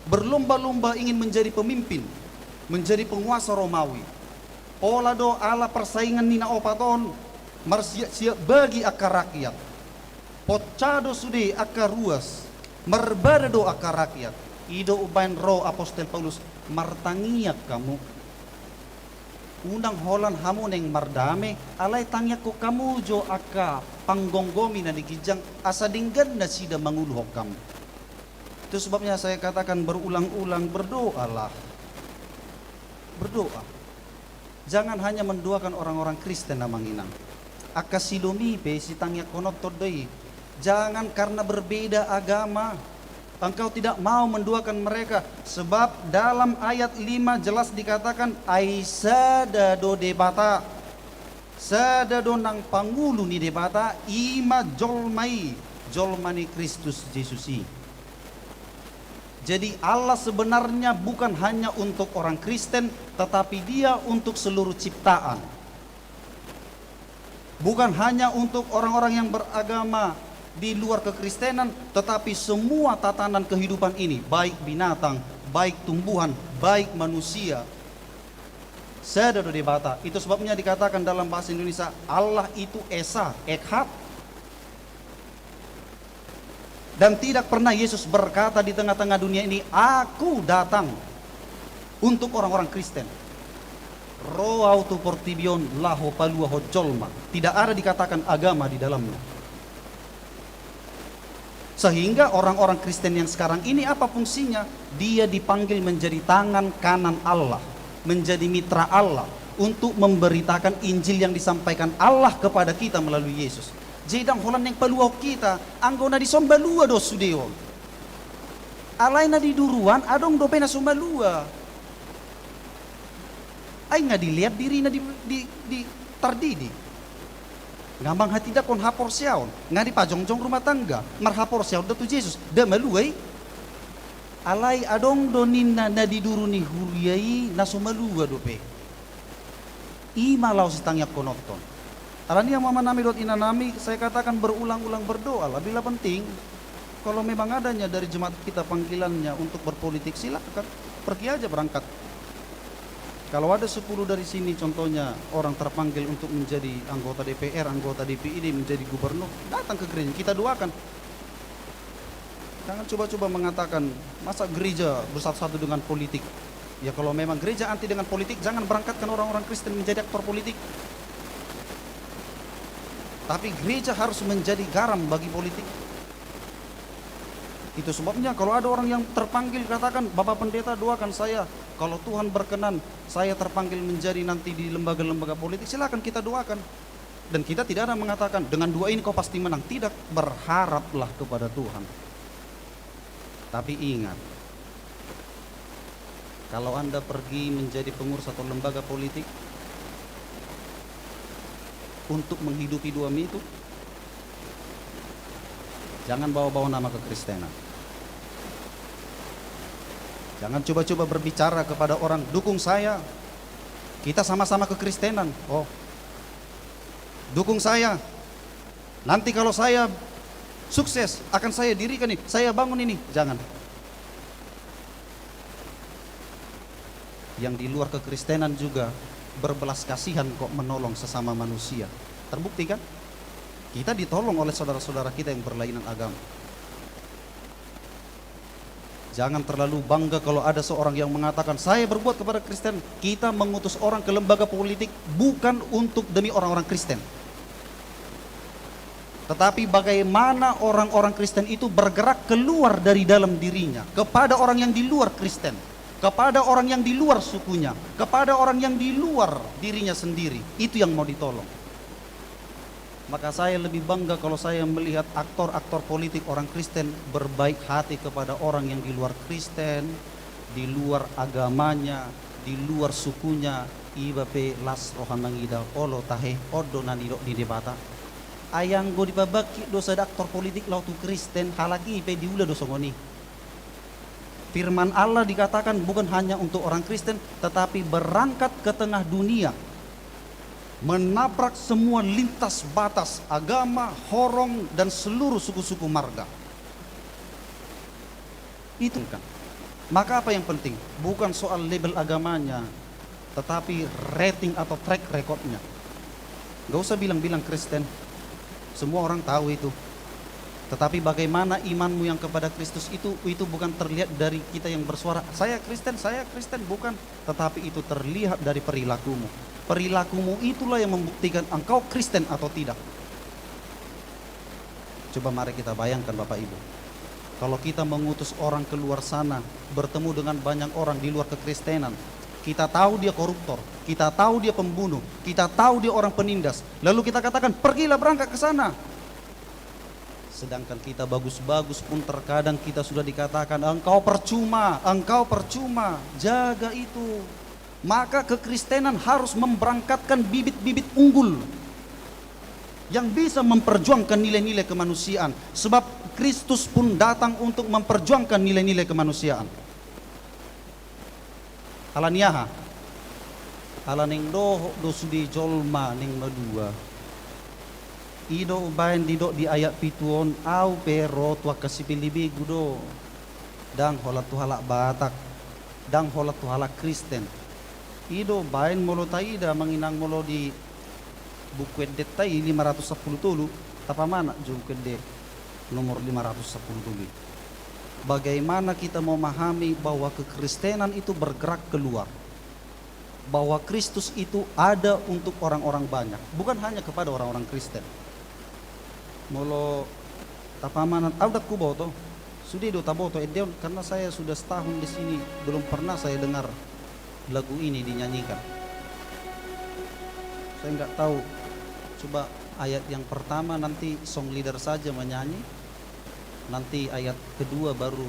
berlomba-lomba ingin menjadi pemimpin, menjadi penguasa Romawi. Pola do ala persaingan ni na opat on, Marsiap-siap bagi angka rakyat. Poncah do sude angka ruas, marbada do angka rakyat. I do umbaen ro apostel Paulus, martangiang hamu. Unang holan hamu naeng mardame, alai tangiangkon hamu jo angka panggomgomi na di ginjang, asa denggan nasida manguluhon hamu. Itu sebabnya saya katakan berulang-ulang, berdoalah. Berdoa. Jangan hanya mendoakan orang-orang Kristen, Amang Inang. Angka si lomi pe sitangiangkononton do i. Jangan karena berbeda agama, engkau tidak mau mendoakan mereka, sebab dalam ayat lima jelas dikatakan, ai sada do Debata. Sada do nang pangulu ni Debata, i ma jolma i, jolma ni Kristus Jesus i. Jadi, Allah sebenarnya bukan hanya untuk orang Kristen, tetapi Dia untuk seluruh ciptaan. Bukan hanya untuk orang-orang yang beragama di luar kekristenan, tetapi semua tatanan kehidupan ini, baik binatang, baik tumbuhan, baik manusia, sada do Debata. Itu sebabnya dikatakan dalam bahasa Indonesia, Allah itu Esa, Echad. Dan tidak pernah Yesus berkata di tengah-tengah dunia ini, "Aku datang untuk orang-orang Kristen." Ro Au tu portibi on laho paluahon jolma. Tidak ada dikatakan agama di dalamnya. Sehingga orang-orang Kristen yang sekarang ini apa fungsinya? Dia dipanggil menjadi tangan kanan Allah, menjadi mitra Allah untuk memberitakan Injil yang disampaikan Allah kepada kita melalui Yesus. Jadi ndang holan naeng paluahon hita, anggo na dison malua do sude on. Alai na di duruan adong dope na so malua. Ai nga dilean dirina di, di, di tardidi. Nga manghatindanghon haporseaon, nga dipajongjong rumah tangga, marhaporseaon do tu Jesus, nda malua i. Alai adong do ninna na di duru ni huria i na so malua dope. I ma laho sitangiangkononton. Alani i, amang nami dohot inang nami, saya katakan berulang-ulang, berdoalah. Bila penting, kalau memang adanya dari jemaat kita panggilannya untuk berpolitik, silakan, pergi aja berangkat. Kalau ada sepuluh dari sini, contohnya, orang terpanggil untuk menjadi anggota D P R, anggota D P D, menjadi gubernur, datang ke gereja, kita doakan. Jangan coba-coba mengatakan, "Masa gereja bersatu-satu dengan politik?" Ya, kalau memang gereja anti dengan politik, jangan berangkatkan orang-orang Kristen menjadi aktor politik. Tapi gereja harus menjadi garam bagi politik. Itu sebabnya kalau ada orang yang terpanggil, katakan, "Bapak Pendeta, doakan saya. Kalau Tuhan berkenan, saya terpanggil menjadi nanti di lembaga-lembaga politik." Silakan, kita doakan. Dan kita tidak ada mengatakan, "Dengan doa ini kau pasti menang." Tidak, berharaplah kepada Tuhan. Tapi ingat, kalau Anda pergi menjadi pengurus atau lembaga politik untuk menghidupi doamu itu, jangan bawa-bawa nama kekristenan. Jangan coba-coba berbicara kepada orang, "Dukung saya, kita sama-sama kekristenan." Oh, "Dukung saya, nanti kalau saya sukses, akan saya dirikan ini, saya bangun ini." Jangan. Yang di luar kekristenan juga berbelas kasihan kok, menolong sesama manusia. Terbukti, kan? Kita ditolong oleh saudara-saudara kita yang berlainan agama. Jangan terlalu bangga kalau ada seorang yang mengatakan, "Saya berbuat kepada Kristen." Kita mengutus orang ke lembaga politik bukan untuk demi orang-orang Kristen, tetapi bagaimana orang-orang Kristen itu bergerak keluar dari dalam dirinya, kepada orang yang di luar Kristen, kepada orang yang di luar sukunya, kepada orang yang di luar dirinya sendiri. Itu yang mau ditolong. Maka saya lebih bangga kalau saya melihat aktor-aktor politik orang Kristen berbaik hati kepada orang yang di luar Kristen, di luar agamanya, di luar sukunya. Iba pe las roha mangida, olo tahe, on do na nidok ni Debata. Ai anggo dipabangkit do sada aktor politik laho tu Kristen, halak i pe diula do songon i. Firman Allah dikatakan bukan hanya untuk orang Kristen, tetapi berangkat ke tengah dunia, menabrak semua lintas batas agama, horong, dan seluruh suku-suku marga. Itu kan. Maka apa yang penting? Bukan soal label agamanya, tetapi rating atau track recordnya. Gak usah bilang-bilang Kristen. Semua orang tahu itu. Tetapi bagaimana imanmu yang kepada Kristus itu, itu bukan terlihat dari kita yang bersuara, "Saya Kristen, saya Kristen," bukan. Tetapi itu terlihat dari perilakumu. Perilakumu itulah yang membuktikan engkau Kristen atau tidak. Coba mari kita bayangkan, Bapak Ibu. Kalau kita mengutus orang keluar sana, bertemu dengan banyak orang di luar kekristenan, kita tahu dia koruptor, kita tahu dia pembunuh, kita tahu dia orang penindas, lalu kita katakan, "Pergilah, berangkat ke sana." Sedangkan kita bagus-bagus pun terkadang kita sudah dikatakan, "Engkau percuma, engkau percuma, jaga itu." Maka kekristenan harus memberangkatkan bibit-bibit unggul yang bisa memperjuangkan nilai-nilai kemanusiaan. Sebab Kristus pun datang untuk memperjuangkan nilai-nilai kemanusiaan. Ala ni aha? Ala naeng dohot do sude jolma naeng malua. I do umbaen didok di ayat pitu on, "Au pe ro tu angka sipelebegu do. Ndang holan tu halak Batak, ndang holan tu halak Kristen." I do umbaen molo taida, Amang Inang, molo di Buku Endenta i lima ratus sampulu tolu, tapamanat jo Buku Ende nomor lima ratus sampulu tolu i. Bagaimana kita memahami bahwa kekristenan itu bergerak keluar, bahwa Kristus itu ada untuk orang-orang banyak, bukan hanya kepada orang-orang Kristen. Molo tapamanat, au ndang huboto. Sude do taboto ende on, karena saya sudah setahun di sini, belum pernah saya dengar lagu ini dinyanyikan. Saya nggak tahu. Coba ayat yang pertama nanti song leader saja menyanyi, nanti ayat kedua baru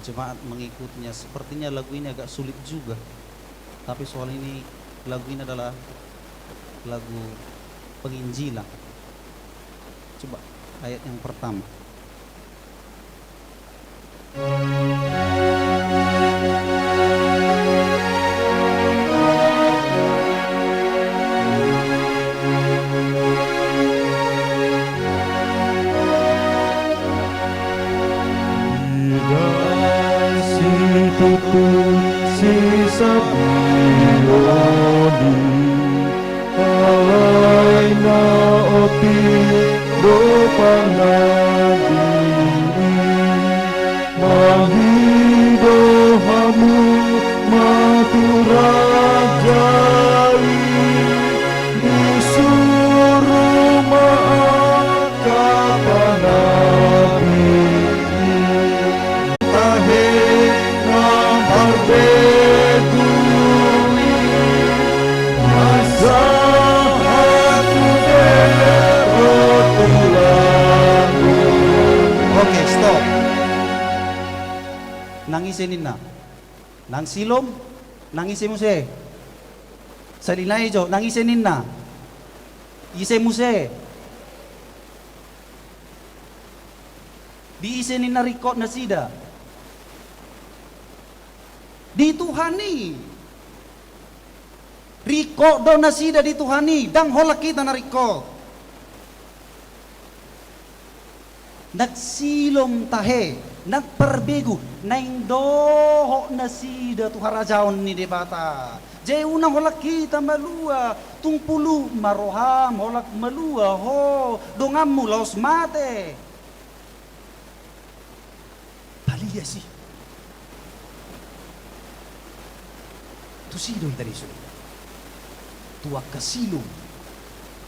jemaat mengikutinya. Sepertinya lagu ini agak sulit juga. Tapi soal ini, lagu ini adalah lagu penginjilan. Coba ayat yang pertama. Ida situtu si Sapioni, alai na otik do pangadian i, mangido hamu ma tu raja i, disuru ma angka panabi i. Tahe na marbegu i, mansahat tu bero tu lagu. Oke, stop. Nang ise ninna? Nang Silom? Nang ise muse? Sali nai jo, nang ise ninna? Ise muse? Di ise ninna ringkot nasida? Di Tuhan i. Ringkot do nasida di Tuhan i, ndang holan hita na ringkot. Nang Silom tahe, nang parbegu, naeng dohot nasida tu harajaon ni Debata. Jadi unang holan hita malua, tung pulu ma roham holan malua ho, donganmu laos mate. Palias i. Tusi do hita dison. Tu angka Silom,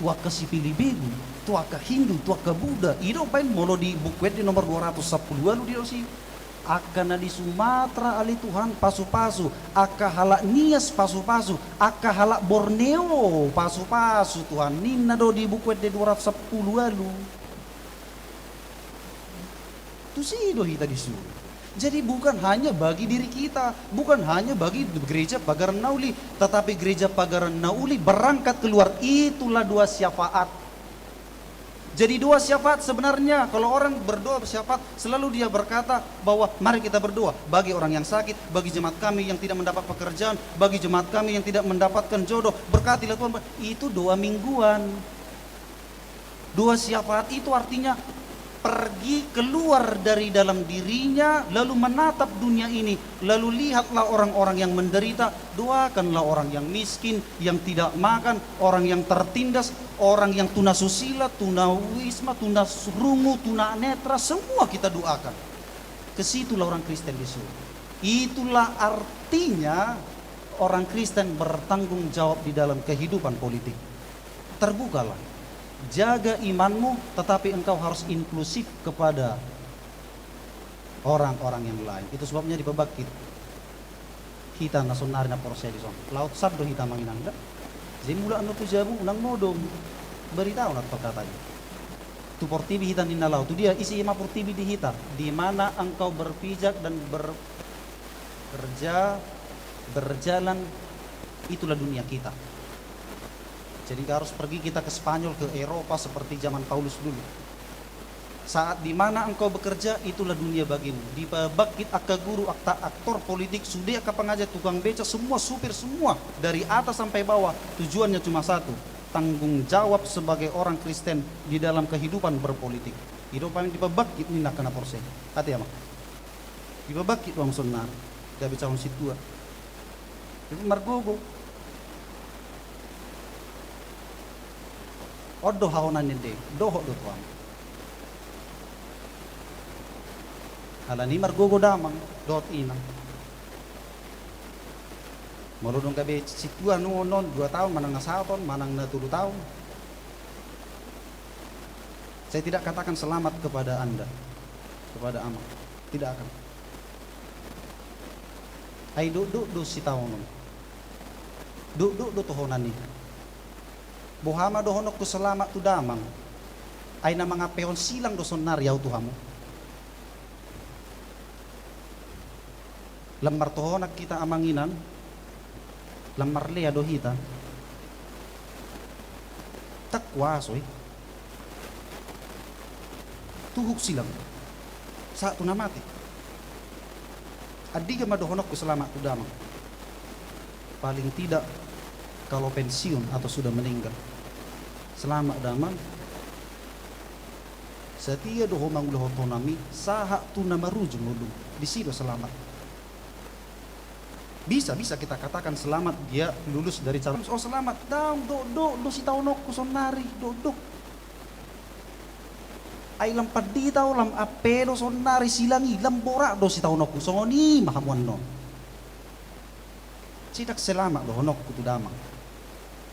tu angka sipelebegu, tu angka Hindu, tu angka Buddha. I do umbaen molo di Buku Ende nomor dua ratus sampulu ualu didok i. Angka na di Sumatra ale Tuhan pasupasu, angka halak Nias pasupasu, angka halak Borneo pasupasu Tuhan, ninna do di Buku Ende dua ratus sampulu ualu. Tusi do hita disuru. Jadi bukan hanya bagi diri kita, bukan hanya bagi gereja Pagaran Nauli, tetapi gereja Pagaran Nauli berangkat keluar, itulah doa syafaat. Jadi doa syafaat sebenarnya, kalau orang berdoa syafaat, selalu dia berkata bahwa, "Mari kita berdoa bagi orang yang sakit, bagi jemaat kami yang tidak mendapat pekerjaan, bagi jemaat kami yang tidak mendapatkan jodoh, berkatilah Tuhan." Itu doa mingguan. Doa syafaat itu artinya per pergi keluar dari dalam dirinya, lalu menatap dunia ini, lalu lihatlah orang-orang yang menderita, doakanlah orang yang miskin, yang tidak makan, orang yang tertindas, orang yang tunasusila, tunawisma, tunarungu, tunanetra, semua kita doakan. Ke situlah orang Kristen disuruh. Itulah artinya orang Kristen bertanggung jawab di dalam kehidupan politik. Terbukalah. Jaga imanmu, tetapi engkau harus inklusif kepada orang-orang yang lain. Itu sebabnya dipabangkit hita na sonari na porsea dison. Laut sat do hita manginang da. Jadi mulak annon tu jabu, unang modom. Beritahu na tu hata i. Tu portibi hita ninna laho. Tu dia, isi ma portibi di hita. Di mana engkau berpijak dan berkerja, berjalan, itulah dunia kita. Jadi nggak harus pergi kita ke Spanyol, ke Eropa seperti zaman Paulus dulu. Saat di mana engkau bekerja, itulah dunia bagimu. Dipabangkit angka guru, angka aktor politik, sude angka pengajar, tukang beca, semua supir, semua dari atas sampai bawah, tujuannya cuma satu, tanggung jawab sebagai orang Kristen di dalam kehidupan berpolitik. I do paling dipabangkit ninna angka na porsea. Ate ama. Dipabangkit do hamu sonari, gabe calon sintua. Jadi margogo. On do hahonan ni ende, dohot do tu hamu. Alani margogo damang dohot inang. Molo dung gabe sintua nuaeng on dua taon, manang na sahat on, manang na tolu taon. Saya tidak katakan selamat kepada anda, kepada ama. Tidak akan. Ai dokdok do sitaonon. Dokdok do tohonan i. Boha ma dohononku selamat tu damang? Ai na mangampehon silang do sonari au tu hamu. Lam martohonan hita amang inang, lam marlea do hita. Ndang kuaso i. Tuhuk silang sahat tu na mate. Andigan ma dohononku selamat tu damang? Paling tidak kalau pensiun atau sudah meninggal. Selamat damang. Setia do ho mangulahon tohonanmi sahat tu na marujung ngolu, disi do selamat. Bisa, bisa kita katakan selamat dia lulus dari calon. Oh, selamat. Ndang, dokdok do sitaononku sonari, dokdok. Ai lam pandita ho, lam ampea do sonari silang i, lam borat do sitaononku, songon i ma hamu annon. Sai ndang selamat dohononku tu damang.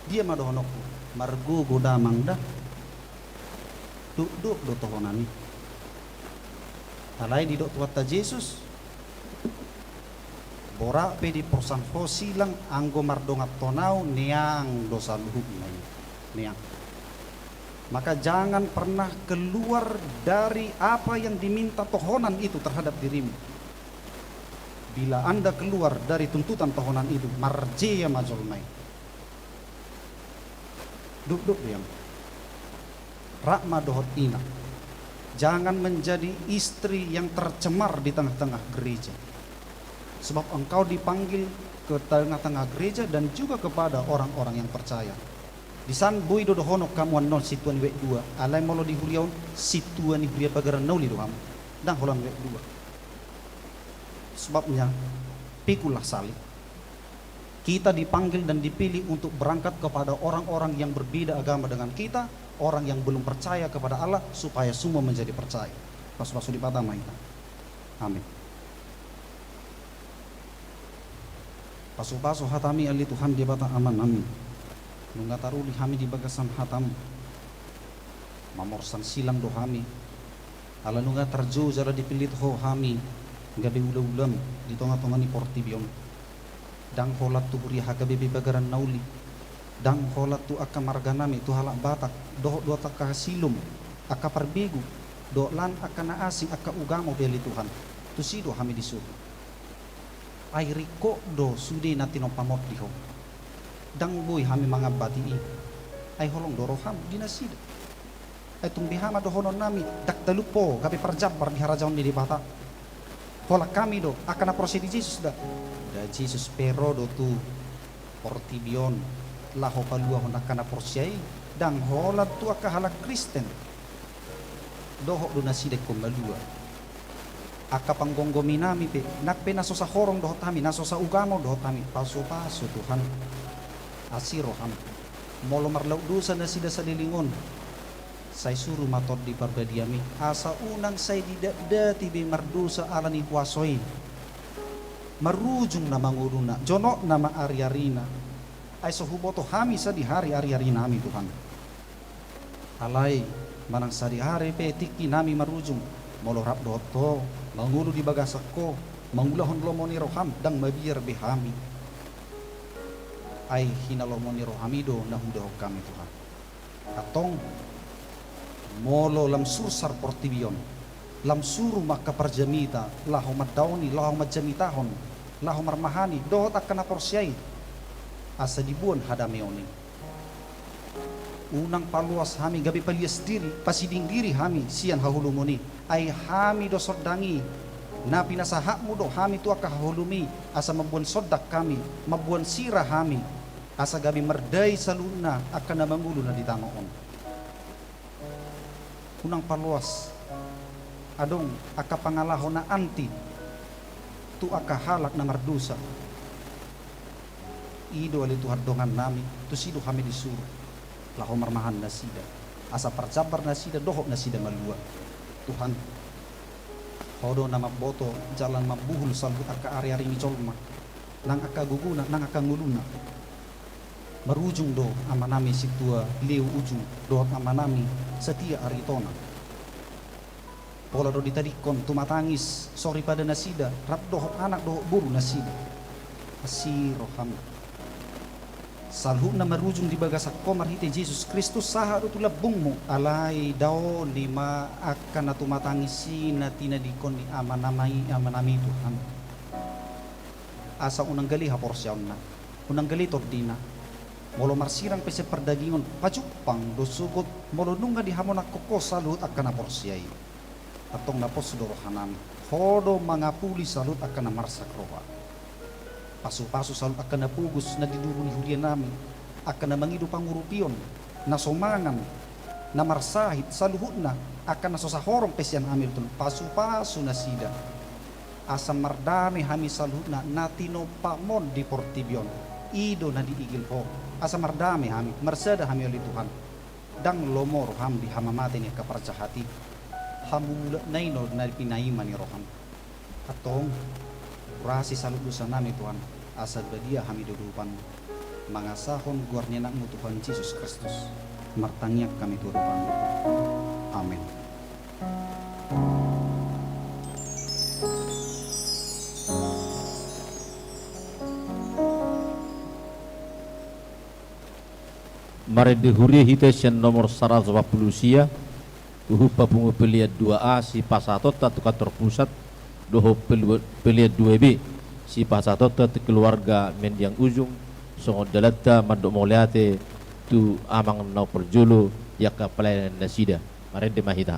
Dia ma dohononku? Margogo damang da. Dokdok do tohonan i. Alai didok Tuhanta Jesus, borat pe diporsan ho silang, anggo mardongan tu ahu, neang do saluhutna i. Neang. Maka jangan pernah keluar dari apa yang diminta tohonan itu terhadap dirimu. Bila Anda keluar dari tuntutan tohonan itu, marjea ma jolma i. Dokdok do i. Rap ma dohot ina. Jangan menjadi istri yang tercemar di tengah-tengah gereja. Sebab engkau dipanggil ke tengah-tengah gereja dan juga kepada orang-orang yang percaya. Disan boi do dohonon hamu annon sintua ni wet dua, alai molo di huria on sintua ni huria Pagaran na Uli do hamu. Ndang holan wet dua. Sebabnya, pikullah salib. Kita dipanggil dan dipilih untuk berangkat kepada orang-orang yang berbeda agama dengan kita, orang yang belum percaya kepada Allah, supaya semua menjadi percaya. Pasupasu Debata ma hita. Amin. Pasupasu hatami ale Tuhan Debata Amanami. Nunga taruli hami di bagasan hatamu. Mamorsan silang do hami. Ala nunga tarjou jala dipillit ho hami gabe ulaulaM di tongatonga ni portibi on. Ndang holan tu huria H K B P Pagaran na Uli. Ndang holan tu angka marganami, tu halak Batak, dohot dohot angka hasilum, angka parbegu, dohot lan angka na asing, angka ugamo pe ale Tuhan. Tusi do hami disuru. Ai ringkot do sude na tinompaMon di ho. Ndang boi hami mangambati i. Ai holong do rohaM di nasida. Ai tung beha ma dohononnami, ndang talup ho gabe parjambar di harajaon ni Debata. Holan hami do angka na porsea di Jesus da. Da Jesus pe ro do tu portibi on laho paluahon angka na porsea i, ndang holan tu angka halak Kristen. Dohot do nasida ingkon malua. Angka panggomgomi nami pe, nang pe na so sahorong dohot hami, na so saugamo dohot hami, pasupasu Tuhan. Asi roham. Molo marlaut dosa nasida saleleng on, sai suru ma Tondi Parbadiami, asa unang sai didatdati be mardosa ala ni huaso i. Marujung nama ngoluna, jonok nama ariarina. Ai so huboto hami sadihari ariarinami, Tuhan. Alai manang sadihari pe tingki nami marujung, molo rap dohot Ho, mangolu di bagasan Ho, mangulahon lomo ni roham, ndang mabiar be hami. Ai hinalomo ni roham i do na hudahon hami, Tuhan. Antong, molo lam sursar portibi on, lam suru ma angka parjamita, laho mandaoni, laho manjamitahon, laho marmahani, dohot angka na porsea i, asa diboan hadameon i. Unang paloas hami gabe palias diri, pasiding diri hami sian haholomon i. Ai hami do sondang i, na pinasahatmu do hami tu angka haholom i, asa mamboan sondang hami, mamboan sira hami, asa gabe mardai saluhutna angka na mangolu na di tano on. Unang paloas adong angka pangalaho na anti tu angka halak na mardosa. I do ale Tuhan dongannami, tusi do hami disuru laho marmahan nasida, asa parjambar nasida dohot nasida malua. Tuhan, Ho do na mamboto jala mambuhul saluhut angka ariari ni jolma, nang angka gogona, nang angka ngoluna. Marujung do amanami Sintua Leo Ujung dohot amanami Setia Aritonang. Pola do ditadingkon tumatangis soripada nasida rap dohot anak dohot boru nasida. Asi roham. Saluhutna marujung di bagasan Ho marhite Jesus Kristus sahat do tu lambungmu, alai daoni ma angka na tumatangis i na tinadingkon ni amanami, amanami, Tuhan. Asa unang gale haporseaonna, unang gale tondina. Molo marsirang pe sian pardagingon, pajumpang do sogot molo nunga dihamonangkon Ho saluhut angka na porsea i. Antong na pos do rohanami, Ho do mangapuli saluhut angka na marsak roha. Pasupasu saluhut angka na pogos na di duru ni hurianami, angka na mangido pangurupion, na so mangan, na marsahit, saluhutna angka na so sahorong pe sian hami, Tuhan, pasupasu nasida. Asa mardame hami saluhutna na tinompamon di portibi on. I do na diigil Ho. Asa mardame hami, marsada hami ale Tuhan. Ndang lomo roham di hamamate ni angka parjahat i. Hamumulakna i do na pinaima ni roham. Antong, urasi saluhut dosanami, Tuhan, asa badia hami di adopanmu. Mangasahon goar ni Anakmu Tuhan Jesus Kristus, martangiang hami tu adopanmu. Amen. Marende huria hita sian nomor saratus opat pulu sia, huhut papungu pelean dua A sipasahatonta tu kantor pusat, dohot pelu-, pelean dua B sipasahatonta tu keluarga Mendiang Ujung, songon dalanta mandok mauliate tu amang na umparjolo di angka pelayanan nasida. Marende ma hita.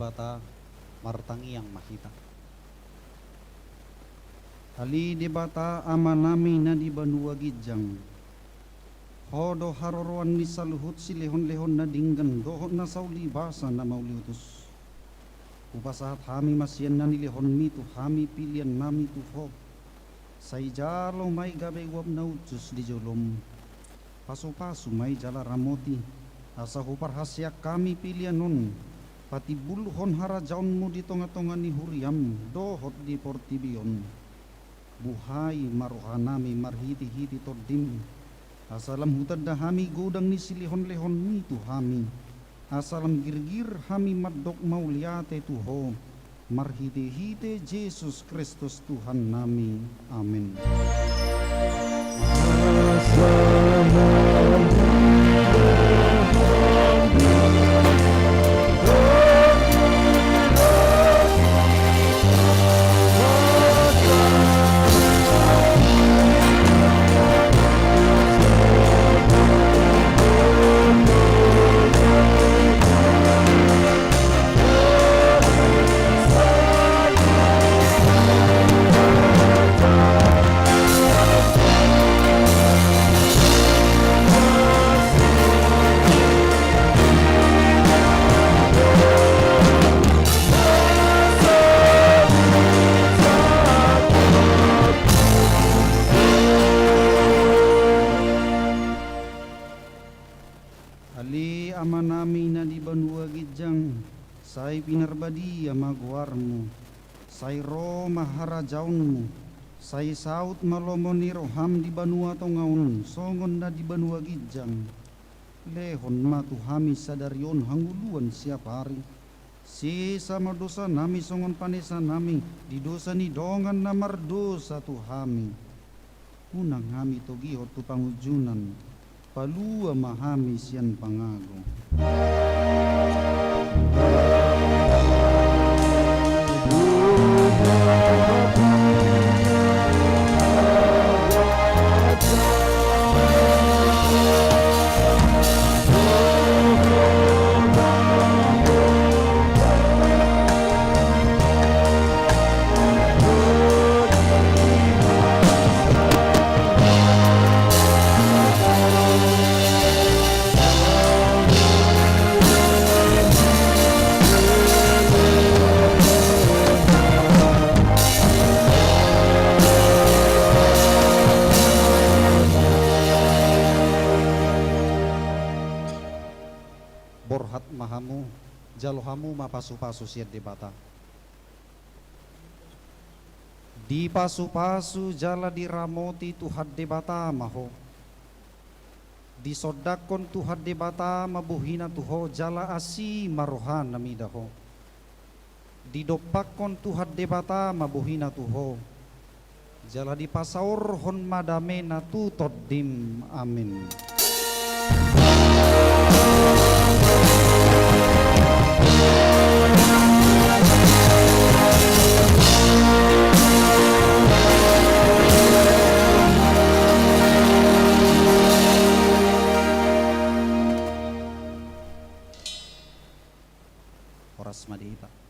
Debata, martangiang ma hita. Ale Debata Amanami na di banua ginjang, Ho do haroroan ni saluhut silehonlehon na denggan dohot na sauli basa na mauliutus. Hupasahat hami ma sian na nilehonMi tu hami piliannami tu Ho, sai jalo ma i gabe uap na uncus di joloM. Pasupasu ma i jala ramoti, asa huparhaseang hami pilian on patimbulhon harajaonMu di tongatonga ni huriaM dohot di portibi on. Buhai ma rohanami marhitehite TondiM, asa lam hutanda hami godang ni silehonlehonMi tu hami, asa lam girgir hami mandok mauliate tu Ho, marhitehite Jesus Kristus Tuhannami. Amen. Ale Amanami na di banua ginjang, sai pinarbadia ma goarMu, sai ro ma harajaonMu, sai saut ma lomo ni rohaM di banua tonga on songon na di banua ginjang. Lehon ma tu hami sadari on hangoluan siapari. Sesa ma dosanami songon panesanami di dosa ni dongan na mardosa tu hami. Unang hami togihon tu pangunjunan, palua ma hami sian pangago. Borhat ma hamu, jalo hamu ma pasupasu sian Debata. Dipasupasu jala diramoti Tuhan Debata ma ho. Disondangkon Tuhan Debata ma bohina tu ho jala asi ma rohana mida ho. Didompakkon Tuhan Debata ma bohina tu ho, jala dipasaorhon ma damena tu tondim. Amin. Horas ma di hita.